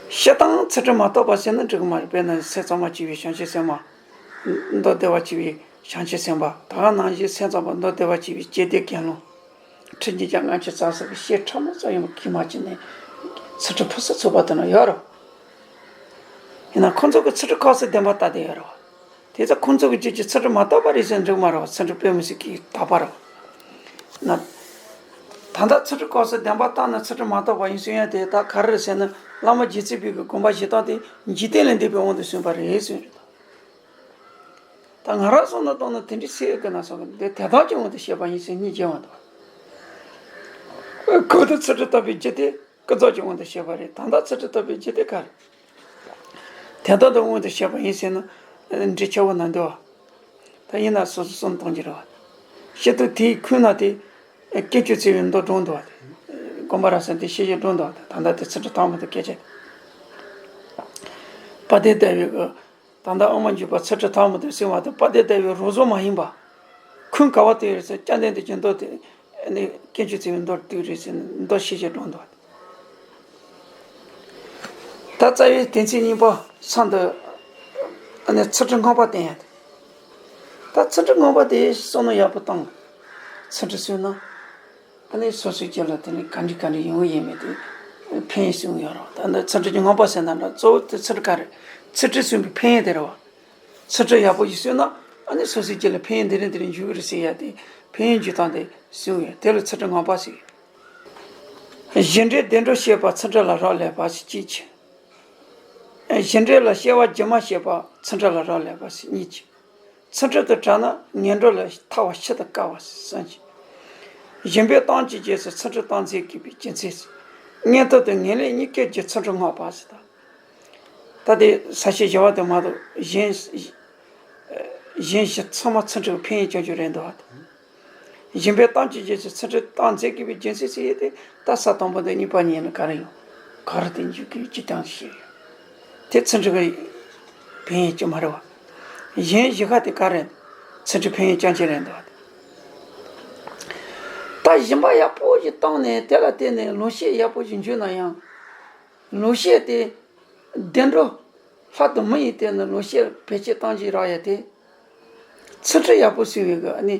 སྤྱིར་བཏང་ཚུལ་ཁྲིམས་མ་དག་པ་ཟེར་ན་འགྲིག་གི་མ་རེད། དཔེར་ན་སེམས་གཙང་མ་བྱེད་པའི་བྱང་ཆུབ་སེམས་དཔའ། མདོ་སྡེ་པ་བྱེད་པའི་བྱང་ཆུབ་སེམས་དཔའ། ད་ག་ནང་བཞིན་སེམས་ཙམ་པ་མདོ་སྡེ་པ་བྱེད་པའི་སྤྱི་བདེ་དགེ་སློང་། ཁྲི་གཉིས་བརྒྱ་ལྔ་བཅུ་རྩ་གསུམ་གྱི་བཤད་ཁྲ་མོ་ཙམ་ཡང་གིས་མ་བྱས་ནས་ཚུལ་ཁྲིམས་ཕུན་སུམ་ཚོགས་པ་དེ་ན་ཡོད་རེད། ཡིན་ན་ཁོང་ཚོ་གི་ཚུལ་ཁྲིམས་ཁ་གསལ་བདེན་པ་ལྟ་བསྡད་ཡོད་རེད་བ། དེ་ཚོ་ཁོང་ཚོ་གི་རྒྱུད་ཀྱི་ཚུལ་ཁྲིམས་མ་དག་པ་རེད་ཟེར་འགྲིག་མ་རེད་བ། ཚུལ་ཁྲིམས་དཔེ་མི་སྲིད་ཀྱི་དག་པ་རེད་བ། ན། ད་ལྟ་ཚུལ་ཁྲིམས་ཁ་གསལ་བདེན་པ་ལྟ་ན་ཚུལ་ཁྲིམས་མ་དག་པ་ཡིན་གསུང་ཡ་དེ་ད་ག་རེ་རེད་ཟེར་ན། བླ་མ་རྗེ་བཙུན་པའི་གི་དགོངས་པ་བཞེས་སྟངས་དེ་འཇིག་རྟེན་ལས་འདས་པའི་དབང་དུ་སོང་བ་རེད་གསུངས་རེད། ད་ང་རང་བསམ་བློ་བཏང་ན་དེ་འདྲའི་སེ་གི་ན་སོང་གི་འདི་དོན་དམ་གྱི་དབང་དུ་བྱས་པ་ཡིན་ཟེར་གཉིས་བརྗེ་བ་འདུག། གོང་དུ་ཚུལ་ཁྲིམས་དམ་པའི་རྒྱུ་དེ་ཀུན་རྫོབ་ཀྱི་དབང་དུ་བྱས་པ་རེད། ད་ལྟ་ཚུལ་ཁྲིམས་དམ་པའི་རྒྱུ་དེ་ག་རེད། དོན་དམ་དུ་དབང་དུ་བྱས་པ་ཡིན་ཟེར་ན་འགྲིག་ཆེ་བོ་ན་འདུག་བ། ད་ཡིན་ན་སོ་སོ་བསམ་བཏང་རྒྱུ་རེད་བ། སྤྱིར་དུ་དེའི་ཁུངས་ན་དེ་དཀོན་མཆོག་བརྩེགས་པའི་མདོ་སྒྲུང་འདུག་བ། དེ་དགོངས་པ་རབ་གསལ་དེ་ཤེས་བྱའི་སྒྲུང་འདུག་བ། དེ་ད་ལྟ་དེ་ཚུལ་ཁྲིམས་དམ་པ་དེ་སྐད་ཆ་དེ། དཔལ་ལྡན་ཟླ་བའི་གི། ད་ལྟ་དབུ་མ་འཇུག་པ་ཚུལ་ཁྲིམས་དམ་པ་དེ་གསུངས་པ་དེ་དཔལ་ལྡན་ཟླ་བའི་རོབ་ཙམ་མ་ཡིན་པ། ཁུངས་ག་བ་དེ་རེད་ཟེར། བཅོམ་ལྡན་འདས་ཀྱི་མདོ་དེ་ནི་དཀོན་མཆོག་བརྩེགས་པའི་མདོ་དེ་རེད་ཟེར་ནས་མདོ་ཤེས་བྱའི་སྒྲུང་འདུག་བ། ད་རྩ་བའི་དོན་ཚན་གཉིས་པ་མཚམས་འདི། ཨ་ནི་ཚུལ་ཁྲིམས་མངོན་པར་བསྟན་ཡ་དེ། ད་ཚུལ་ཁྲིམས་མངོན་པ་དེ་བསམ་བློ་ཡག་པོ་བཏང་། ཚུལ་ཁྲིམས་བསྲུངས་ན། ཨ་ནི་སོ་སོའི་རྒྱུད་ལ་དེ་ནི་ག་འདྲ་ག་འདྲ་ཡོང་གི་ཡིན་མིན་དེ་ཕན་ཡོན་གསུངས་ཡོད་རེད་བ། ད་ནི་ཚུལ་ཁྲིམས་ཀྱི་མངོན་པ་ཟེར་ན་འདྲ། གཙོ་བོ་དེ་ཚུལ་ཁྲིམས་ག་རེ། ཚུལ་ཁྲིམས་བསྲུངས་པའི་ཕན་ཡོན་དེ་རེད་བ། ཚུལ་ཁྲིམས་ཡག་པོ་ཞིག་བསྲུངས་ན་ཨ་ནི་སོ་སོའི་རྒྱུད་ལ་ཕན་ཡོན་འདི་རེ་འདི་རེ་འཇུག་གི་རེད་ཟེར་ཡ་དེ་ཕན་ཡོན་འཇུག་སྟངས་དེ་གསུངས་ཡོད། དེ་ལ་ཚུལ་ཁྲིམས་མངོན་པ་ཟེར། གཞི་འབྲས་བདེ་འགྲོར་སྐྱེས་པ་ཚུལ་ཁྲིམས་ལ་རག་ལས་པ་ཞིག་གཅིག་བྱས། གཞི་འབྲས་ལ་སྐྱེ་བ་རྒྱུ་མ་སྐྱེས་པ་ཚུལ་ཁྲིམས་ལ་རག་ལས་པ་ཞིག་གཉིས་བྱས། ཚུལ་ཁྲིམས་དང་བྲལ་ན་ངན་འགྲོ་ལ་ཐར་བ་ཤིན་ཏུ་དཀའ་བ་ཞིག་གསུམ་བྱས། སྦྱིན་པའི་གཏམ་གྱི་རྗེས་སུ་ཚུལ་ཁྲིམས་གཏོང་མཛད་དགོས་པའི་རྒྱུ་མཚན་ཟེར། ངན་རྟོག་དང་ངན་ལེན་གཉིས་ཀའི་རྒྱུ་ཚུལ་ཁྲིམས་སྔོག་པ་ཟེར་དང་། ད་དེ་ས་བཅད་བཞི་པ་དེ་མ་གཏོགས་གཞན། གཞན་བཞི་ཚང་མ་ཚུལ་ཁྲིམས་ཕན་ཡོན་ཅན་ཅིག་རེད་འདུག་བ། སྦྱིན་པའི་གཏམ་གྱི་རྗེས་སུ་ཚུལ་ཁྲིམས་གཏོང་མཛད་དགོས་པའི་རྒྱུ་མཚན་ཟེར་ཡས་དེ། ད་ས་དང་པོ་དང་གཉིས་པ་གཉིས་ནི་ག་རེ་ཡོད། ག་རེ་དེ་འཇུག་དགོས་ཀྱི་སྟངས་ཤིག་ཡོད། དེ་ཚུལ་ཁྲིམས་ཀྱི་ཕན་ཡོན་ཅིག་མ་རེད་བ། གཞན་བཞི་ཁ་དེ་ག་རེ། ཚུལ་ཁྲིམས་ཕན་ཡོན་ཅན་ཅིག་རེད་འདུག་བ། ད་སྦྱིན་པ་ཡག་པོ་ཞིག་བཏང་ནས་དེ་ལ་བརྟེན་ནས་ལོངས་སྤྱོད་ཡག་པོ་ཞིག་འཇུག་ན་ཡང་། ལོངས་སྤྱོད་དེ་བདེ་འགྲོ་ལྷ་དང་མི་ཡི་སྟེང་ན་ལོངས་སྤྱོད་བེད་སྤྱོད་གཏོང་རྒྱུ་རག་ཡ་དེ། ཚུལ་ཁྲིམས་ཡག་པོ་བསྲུངས་པའི་གི་ཨ་ནི།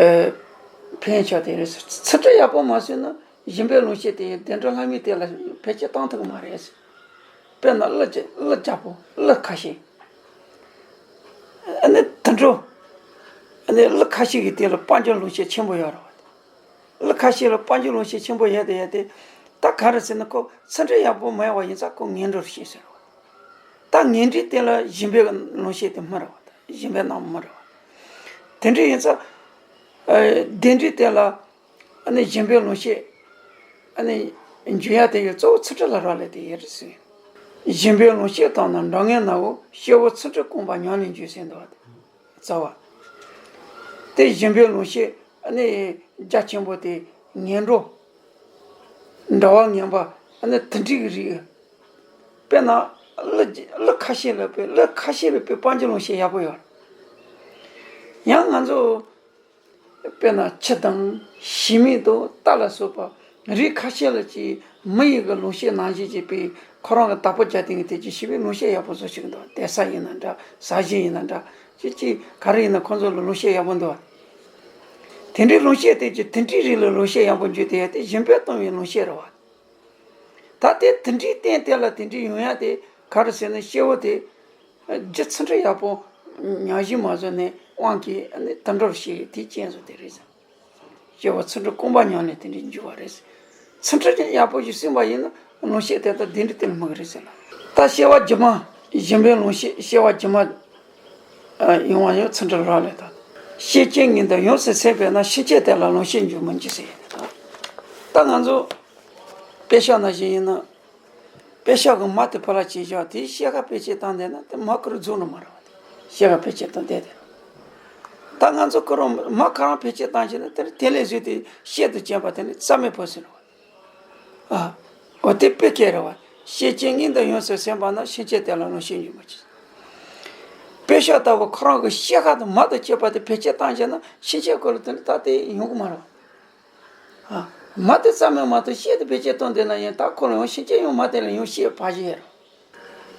ཨེ། ཕན་ཆགས་དེ་རེད་ཟེར། ཚུལ་ཁྲིམས་ཡག་པོ་མ་བསྲུངས་ན་སྦྱིན་པའི་ལོངས་སྤྱོད་དེ་བདེ་འགྲོ་ལྷ་མིའི་སྟེང་ལ་བེད་སྤྱོད་གཏོང་ཐུབ་ཀྱི་མ་རེད་ཟེར། དཔེར་ན་གླུ་ཅིག་གླུ་རྒྱག་པོ་གླུ་ཁ་ཤས། ཨ་ནི་དུད་འགྲོ། ཨ་ནི་གླུ་ཁ་ཤས་ཀྱི་སྟེང་ལ་དཔལ་འབྱོར་ལོངས་སྤྱོད་ཆེན་པོ་ཡོད་རེད་བ། གླུ་ཁ་ཤས་ལ་དཔལ་འབྱོར་ལོངས་སྤྱོད་ཆེན་པོ་ཡོད་དེ་ཡོད་དེ། ད་ག་རེ་ཟེར་ན་ཁོ་ཚུལ་ཁྲིམས་ཡག་པོ་མེད་པ་ཡིན་ཙང་ཁོ་ངན་འགྲོར་སྐྱེས་ཟེར་བ། ད་ངན་འགྲོའི་སྟེང་ལ་སྦྱིན་པའི་ལོངས་སྤྱོད་དེ་སྨིན་རེད་བ། ད་སྦྱིན་པའི་རྣམ་སྨིན་རེད་བ། དེ་འདྲ་ཡིན་ཙང་། ཨ། བདེ་འགྲོའི་སྟེང་ལ་ཨ་ནི་སྦྱིན་པའི་ལོངས་སྤྱོད་ཨ་ནི་འཇུག་ཡ་དེ་ཡོད་གཙོ་བོ་ཚུལ་ཁྲིམས་ལ་རག་ལས་དེ་ཡོད་རེད་ཟེར། སྦྱིན་པའི་ལོངས་སྤྱོད་དང་ནི་འདྲ་ངེས་ནའོ། སྐྱེ་བོ་ཚུལ་ཁྲིམས་སྐོམ་པ་ཉམས་ལེན་འགྱུར་ཟེར་འདུག་བ། རྩ་བ། དེ་སྦྱིན་པའི་ལོངས་སྤྱོད་ཨ་ནི་རྒྱ་ཆེན་པོ་དེ་ངན་འགྲོ། འགྲོ་བ་ངན་པ་ཨ་ནི་དེ་འདྲའི་རིགས། དཔེར་ན་གླུ་གླུ་ཁ་ཤས་ལ་དཔེ་གླུ་ཁ་ཤས་ལ་དཔེ་དཔལ་འབྱོར་ལོངས་སྤྱོད་ཡག་པོ་ཡོད། ཡང་ང་ཚོ་དཔེར་ན་ཁྱི་དང་ཞི་མི་དང་རྟ་ལ་སོགས་པ་རིགས་ཁ་ཤས་ལ་ཅིག་མི་ཡི་གི་ལོངས་སྤྱོད་ནང་བཞིན་གྱི་དཔེ་ཁོ་རང་གི་བདག་པོ་རྒྱག་སྟེ་དེ་ཅིག་ཞི་བའི་ལོངས་སྤྱོད་ཡག་པོ་བཟོ་བཅུག་གི་འདུག། གདན་ས་ཡིན་ན་འདྲ། ཟ་གཞི་ཡིན་ན་འདྲ། ཅིག་ཅིག་ག་རེ་ཡིན་ན་ཁོང་ཚོ་ལ་ལོངས་སྤྱོད་ཡག་པོ་འདུག། དེ་འདྲའི་ལོངས་སྤྱོད་དེ་ཅིག་དེ་འདྲའི་རིགས་ལ་ལོངས་སྤྱོད་ཡག་པོ་འཇུག་དེ་ཡ་དེ་སྦྱིན་པས་བཏང་བའི་ལོངས་སྤྱོད་རེད་བ། ད་དེ་དེ་འདྲའི་རྟེན་དེ་ལ་དེ་འདྲའི་ཡོང་ཡ་དེ་ག་རེ་ཟེར་ན་སྐྱེ་བོ་དེ། རྒྱུ་ཚུལ་ཁྲིམས་ཡག་པོ་ཉམས་ཞིབ་མ་བཟོ་ནས་དབང་གིས་ནི་དུད་འགྲོར་སྐྱེ་ཡི་དེའི་རྐྱེན་བཟོ་དེ་རེད་ཟེར། སྐྱེ་བོ་ཚུལ་ཁྲིམས་སྐོམ་པ་ཉམས་ནས་དེ་འདྲའི་འགྱུར་བ་རེད་ཟེར། ཚུལ་ཁྲིམས་ཡག་པོ་ཞིག་བསྲུངས་པ་ཡིན་ན་ལོངས་སྤྱོད་དེ་དག་བདེ་འགྲོའི་སྟེང་ལ་སྨིན་གི་རེད་ཟེར་ལ། ད་སྐྱེ་བ་རྒྱུ་མ་སྦྱིན་པའི་ལོངས་སྤྱོད་སྐྱེ་བ་རྒྱུ་མ་ཡོང་བ་ཡང་ཚུལ་ཁྲིམས་རག་ལས་དང་། སྐྱེ་རྒྱུ་ངན་དང་ཡོངས་སུ་ཟད་པས་ན་ཕྱིན་ཆད་དེ་ལ་ལོངས་སྤྱོད་འཇུག་མི་འགྱུར་ཟེར་ཡིན་ད། ད་ང་ཚོ། དཔེ་ཤག་ནང་བཞིན་ཡིན་ན། དཔེ་ཤག་གི་མ་དེ་ཕར་ལ་བྱས་བཞག་དེའི་ཤེལ་ཁ་བེད་སྤྱོད་བཏང་བསྡད་ན་དེ་མ་ཁོ་རང་རྫོགས་ནི་མ་རེད་བ། དེ་ཤེལ་ཁ་བེད་སྤྱོད་བཏང་བསྡད་དེ། ད་ང་ཚོ་ཁོ་རང་མ་ཁོ་རང་བེད་སྤྱོད་བཏང་བྱས་ན་དེ་ནི་དེ་ལས་བཟོས་ཏེ་ཤེལ་དུ་བྱས་པ་དེ་ནི་རྩ་མེད་ཕོ་ཟེར་བ། ཨ། འོ་དེ་དཔེ་སྐད་རེད་བ། ཤེལ་ཅན་སྔོན་དུ་ཡོངས་སུ་ཟིན་པ་ན་ཕྱིན་ཆད་དེ་ལ་ལོངས་སྤྱོད་འབྱུང་མ་མཆིས། དཔེ་ཤག་ལྟ་བུ་ཁོ་རང་གི་ཤེལ་ཁ་དང་མ་དང་བཅས་པ་དེ་བེད་སྤྱོད་བཏང་བྱས་ན་ཕྱིན་ཆད་ཁོ་ལ་དེ་ནི་ད་དེ་ཡོང་གི་མ་རེད་བ། ཨ། མ་དེ་རྩ་མེད་མ་གཏོགས་ཤེལ་དེ་བེད་སྤྱོད་བཏང་བསྡད་ན་ཡང་ད་ཁོ་ལ་ཡང་ཕྱིན་ཆད་ཡང་མ་དེ་ལ་ཡང་ཤེལ་བ་ཞིག་ཡོད་རེད།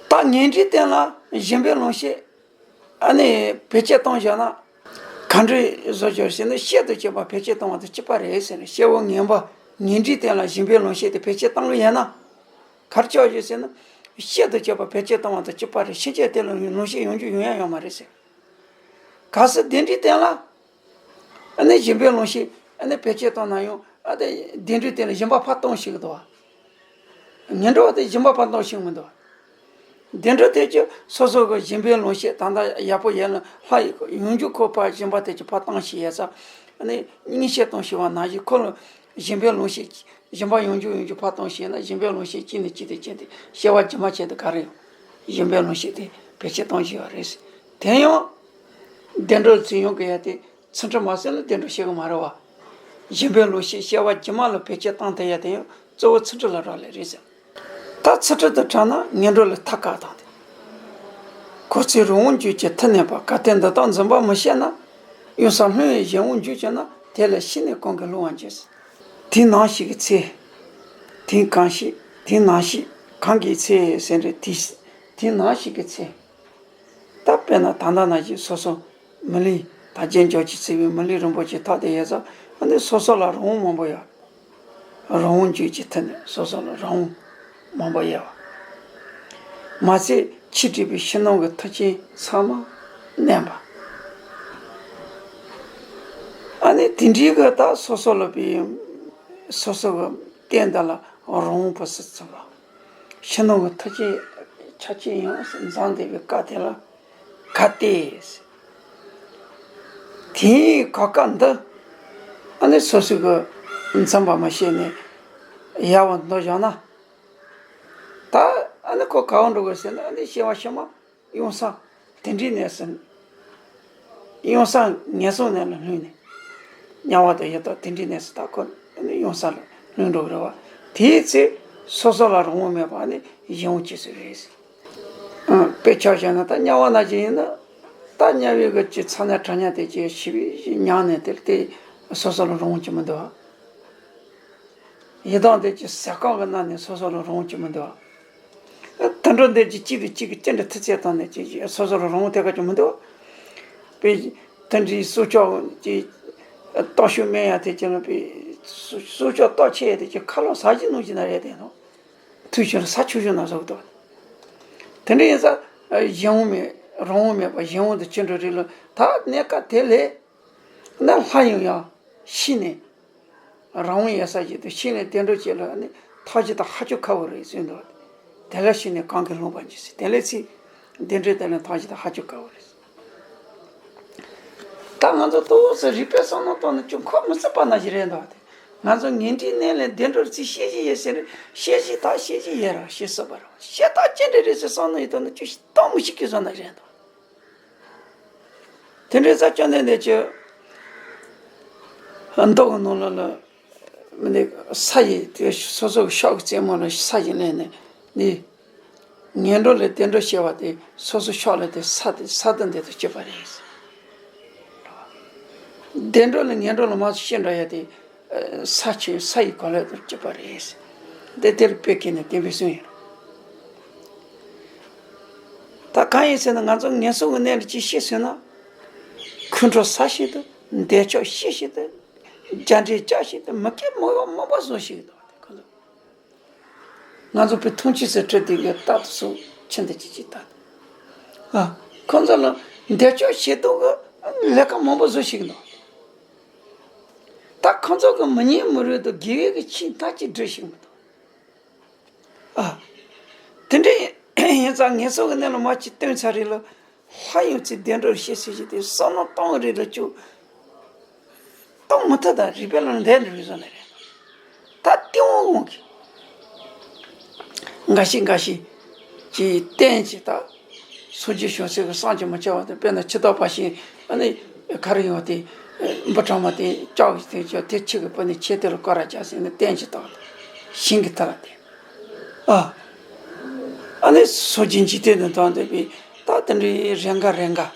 ད་ངན་འབྲས་སྟེང་ལ་སྦྱིན་པའི་ལོངས་སྤྱོད། ཨ་ནི་བེད་སྤྱོད་བཏང་བཞག་ན། ག་འདྲ་བཟོ་རྒྱུ་ཟེར་ན་ཤེལ་དུ་བྱས་པ་བེད་སྤྱོད་བཏང་བ་དང་གཅིག་པ་རེད་ཟེར་ནས་སྐྱེ་བོ་ངན་པ་ངན་འབྲས་སྟེང་ལ་སྦྱིན་པའི་ལོངས་སྤྱོད་དེ་བེད་སྤྱོད་བཏང་གི་ཡོད་ན། ག་རེ་ཆགས་ཡོད་ཟེར་ན། ཤེལ་དུ་བྱས་པ་བེད་སྤྱོད་བཏང་བ་དང་གཅིག་པ་རེད། ཕྱིན་ཆད་དེ་ལ་ལོངས་སྤྱོད་ཡོང་རྒྱུ་ཡོང་ཡ་ཡོད་མ་རེད་ཟེར། གལ་སྲིད་བདེ་འབྲས་སྟེང་ལ། ཨ་ནི་སྦྱིན་པའི་ལོངས་སྤྱོད་ཨ་ནི་བེད་སྤྱོད་བཏང་ན་ཡང་ཨ་ནི་བདེ་འབྲས་སྟེང་ལ་སྦྱིན་པ་ཕར་གཏོང་ཤེས་ཀྱི་འདུག་བ། ངན་འགྲོ་དེ་སྦྱིན་པ་ཕར་གཏོང་ཤེས་མི་འདུག་བ། བདེ་འགྲོ་དེ་ཅི་སོ་སོ་གི་སྦྱིན་པའི་ལོངས་སྤྱོད་ད་ལྟ་ཡག་པོ་ཡོད་ན་ལྷ་ཡི་ཡོང་རྒྱུ་ཁོ་ཕར་སྦྱིན་པ་དེ་ཅི་ཕར་བཏང་ཤེས་ཡ་ས། ཨ་ནི་མངོན་ཤེས་གཏོང་ཤེས་པ་ནང་བཞིན་ཁོ་ལ་སྦྱིན་པའི་ལོངས་སྤྱོད་སྦྱིན་པ་ཡོང་རྒྱུ་ཡོང་རྒྱུ་ཕར་གཏོང་ཤེས་ན་སྦྱིན་པའི་ལོངས་སྤྱོད་གཅིག་ནས་གཅིག་ཏུ་སྐྱེས་ཏེ་སྐྱེ་བ་རྗེས་མ་ཆེད་དུ་ག་རེ་ཡོང་། སྦྱིན་པའི་ལོངས་སྤྱོད་དེ་བེད་སྤྱོད་གཏོང་ཤེས་པ་རེད། དེ་ཡང་བདེ་འགྲོ་ཚུར་ཡོང་གི་ཡ་དེ། ཚུལ་ཁྲིམས་མ་ཟིན་ན་བདེ་འགྲོ་ཤེས་གི་མ་རེད་བ། སྦྱིན་པའི་ལོངས་སྤྱོད་སྐྱེ་བ་རྗེས་མ་ལ་བེད་སྤྱོད་བཏང་ཐུབ་ཡ་དེ་ཡང་གཙོ་བོ་ཚུལ་ཁྲིམས་ལ་རག་ལས་རེད་ཟེར། ད་ཚུལ་ཁྲིམས་དང་བྲལ་ན་ངན་འགྲོ་ལ་ཐར་དཀའ་དང་སྟེ། གོ་ཚེ་རང་དབང་བརྗོད་ཀྱི་མཐུ་གནས་པ་གལ་ཏེ་འདི་དག་འཛིན་པ་མི་ཤེས་ན། གཡུལ་ས་བསླུ་བའི་གཞན་དབང་བརྗོད་ཀྱི་ན་དེ་ལ་ཤི་ནས་གང་གིས་བསླུ་བ་འགྱུར་ཟེར། དེ་ནང་བཞིན་གྱི་ཚེ། དེ་གང་ཞིག་དེ་ནང་བཞིན་གང་གི་ཚེ་ཟེར་རེད་དེ། དེ་ནང་བཞིན་གྱི་ཚེ། ད་དཔེར་ན་ད་ལྟ་ནང་བཞིན་སོ་སོ་མི་ལུས་དར་རྒྱས་འཇོག་ཅིང་བརྩེ་བའི་མི་ལུས་རིན་པོ་ཆེ་ཐོབ་སྟེ་ཡོད་ཙང་ཨ་ནི་སོ་སོ་ལ་རང་དབང་མང་པོ་ཡོད། རང་དབང་བརྗོད་ཀྱི་མཐུ་ནི་སོ་སོ་ལ་རང་དབང་མང་པོ་ཡོད་པ། མ་ཚད་ཕྱི་སྒྲིབ་པའི་ཕྱི་ནང་གི་མཐུ་རྐྱེན་ཚང་མ་བསྣན་པ། ཨ་ནི་དེ་འདྲའི་གི་ད་སོ་སོ་ལ་བའི་སོ་སོ་གི་རྟེན་འདི་ལ་རང་དབང་པོ་སུ་ཚུགས་པ། ཕྱི་ནང་གི་མཐུ་རྐྱེན་ཆ་རྐྱེན་ཡོངས་སུ་འཛོམས་བསྡད་པའི་སྐབས་དེ་ལ་གལ་ཏེ། དེའི་གོ་སྐབས་འདི་ཨ་ནི་སོ་སོ་གི་འཛོམས་པ་མ་ཤེས་ནས་ཡལ་བར་འདོར་བཞག་ན། ད་ཨ་ནི་ཁོ་ག་བར་འགྲོ་དགོས་ཟེར་ན་ཨ་ནི་སྐྱེ་བ་ཕྱི་མ་ཡུམ་སྲང་དེ་འདྲའི་གནས་སུ། ཡུམ་སྲང་ངན་སོང་གནས་ལ་ལྷུང་ནས། དམྱལ་བ་དང་ཡི་དྭགས་དེ་འདྲའི་གནས་སུ་ད་ཁོ་ཡུམ་སྲང་ལ་ལྷུང་འགྲོ་གི་རེད་བ། དེའི་ཚེ་སོ་སོ་ལ་རང་དབང་མེད་པ་ནི་གཞན་དབང་སྐྱེ་སྲིད་རེད། ཨ། དཔེ་ཆ་བཞག་ན་ད་དམྱལ་བ་ནང་བཞིན་ཡིན་ན། ད་དམྱལ་བའི་གི་ཅི་ཚ་ནད་གྲང་དམྱལ་དེ་ཅི་ཞི་བའི་མྱང་ནས་དེ་དེ་སོ་སོ་ལ་རང་དབང་སྐྱེ་མི་འདུག་བ། ཡི་དྭགས་དེ་ཅི་ཟས་སྐོམ་གི་མནར་ནས་སོ་སོ་ལ་རང་དབང་སྐྱེ་མི་འདུག་བ། དུད་འགྲོ་འདི་ཅི་གཅིག་དང་གཅིག་གི་ཅི་འདྲ་མཐུ་རྩལ་བཏང་ནས་ཅི་སོ་སོ་ལ་རང་དབང་ཐེབས་ཀ་སྐྱེ་མི་འདུག་བ། དཔེ་དུད་འགྲོའི་སྲོག་ཆགས་ཀྱི་སྟོབས་ཤུགས་དམན་ཡ་དེ་ཅི་ལ་དཔེ་སྲོག་ཆགས་སྟོབས་ཆེ་ཡ་དེ་ཅི་ཁ་ལོ་ཟ་ཞིག་ནུབ་ཞིག་ན་རེད་དེ་ནོ། དུས་ཕྱིར་ས་ཆུང་ཆུང་ན་བཟོ་གི་འདུག་དེ་འདྲ་ཡིན་ཙང་གཞན་དབང་མེད་རང་དབང་མེད་པ་གཞན་དབང་དུ་ཅི་འགྲོ་རེད་ལ་ད་གནས་སྐབས་དེ་ལས་ན་ལྷ་ཡང་ཡང་ཤི་ནས་རང་དབང་ཡོད་ས་ཞིག་ཏུ་ཤི་ནས་བདེ་འགྲོ་ཅིག་ལ་ནི་ཐབས་ཤེས་དང་ཧ་ཅང་ཁག་པོ་རེད་གསུངས་འདུག་དེ་ལ་ཤི་ནས་གང་གིས་བསླུ་བ་འགྱུར་ཟེར་དེ་ལས་ཚིག་བདེ་འགྲོ་དེ་ལ་ཐབས་ཤེས་དང་ཧ་ཅང་ཁག་པོ་རེད། ད་ང་ཚོ་ཏོག་ཙམ་རིག་པའི་བསམ་བློ་བཏང་ན་ཅུང་ཁོག་མི་ཚུད་པ་ནང་བཞིན་རེད་འདུག་སྟེ། ང་ཚོ་ངན་འབྲས་གནས་ལས་བདེ་འགྲོར་རྩིས་ཤེས་བཞིན་ཡོད་ཟེར་ནས་ཤེས་བཞིན་ད་ཤེས་བཞིན་ཡོད་ར་ཤེས་སྲིད་པ་ར་ཤེས་ཐག་ཅི་འདྲ་རེད་ཟེར་བསམ་བློ་ཡོད་དོ་ན་ཅུང་ཞིག་གཏོང་མི་ཤེས་ཀྱི་བཟོ་ནང་རེད་འདུག་དེ་འདྲའི་ས་བཅོམ་ལྡན་འདས་ཀྱི་མདོ་གི་ནང་ལ་ལ་མི་ནི་ས་ཡི་དེ་སོ་སོ་གི་ཕྱོགས་ཀྱི་རྩེ་མོ་ལ་ས་ཡི་ལས་ནས་ནི། ངན་འགྲོ་ལས་བདེ་འགྲོ་སྐྱེ་བ་དེ་སོ་སོ་ཕྱོགས་ལ་དེ་ས་དེ་ས་དང་འདི་དང་སྐྱེས་པ་རེད། བདེ་འགྲོ་ལས་ངན་འགྲོ་ལ་མ་སུ་ཤི་འགྲོ་ཡ་དེ་ས་ཆེ་ས་ཡི་གོ་ལ་དུ་སྐྱེས་པ་རེད། དེ་དེར་དཔེ་ཁྱེར་ནས་དེ་བས་གསུངས་ཡོད། ད་གང་ཡིན་ཟེར་ན་ང་ཚོ་ངན་སོང་གི་གནས་ལ་ཅིག་སྐྱེས་ཟིན་ན། ཁོང་ཁྲོ་ཟ་ཞིག་ཏུ་བདེ་མཆོག་ཤི་ཞིག་ཏུ་རྒྱ་འདྲེ་བཅག་ཞིག་ཏུ་མི་སྐྱིད་མི་ཡོང་མང་པོ་བཟོ་ཞིག་ཏུ་ཁོ་ཚོ། ང་ཚོ་བོད་ཐུང་ཆེ་སེ་ཁྲི་དེ་གའི་རྟག་ཏུ་སོ་ཆེན་དུ་ཅི་ཅི་ལྟ། ཨ། ཁོང་ཚོ་ལ་འདས་ཆོག་བྱེད་དུ་གི་ལས་ཀ་མང་པོ་བཟོ་ཞིག་འདུག་ད་ཁོང་ཚོ་གི་མི་ཉན་མི་རུང་དུ་དགེ་བའི་གི་ཆེས་མཐའ་ཅིག་འགྲུབ་ཞིག་མི་འདུག་ཨ། དེ་འདྲ་ཡིན་ཙང་ངན་སོང་གི་གནས་ལ་མ་ཅིག་བཏོན་ཚར་རེད་ལ། ལྷ་ཡོད་ཚེ་བདེ་འགྲོར་སྐྱེ་ཟེར་གྱི་དེ་བསམ་བློ་གཏོང་གི་རེད་ལ་ཅུ། གཏོང་མི་ཐུབ་ད་རིག་པའི་ལམ་འདས་འགྲོ་བའི་བཟོ་ནི་རེད། ད་ལྟེ་བ་དབང་གིས། འགའ་ཞིག་འགའ་ཞིག་གིས་བསྟན་ཅིག་ད། སོ་སྐྱེ་བྱུང་ཚེ་གི་བསམ་གྱིས་མི་ཁྱབ་པ་དང་། དཔེར་ན་འཆི་བདག་པ་ཤིང་ཨ་ནི་ག་རེ་ཡོང་སྟེ། འབུ་གྲང་མོ་དེ་ལྕགས་ཀྱི་སྟེང་ཅོག་དེ་ཆུ་གི་བུ་ནི་ཆེ་དེ་ལ་སྐོར་ར་རྒྱག་ཟེར་ནས་བསྟན་ཅིག་བཏང་སྟེ། ཤིང་གི་ཐ་ལ་དེ། ཨ། ཨ་ནི་སོ་སྐྱེ་འཇིག་རྟེན་དུ་བཏང་འདོད་པའི་ད་དེ་འདྲའི་རེ་འགའ་རེ་འགའ།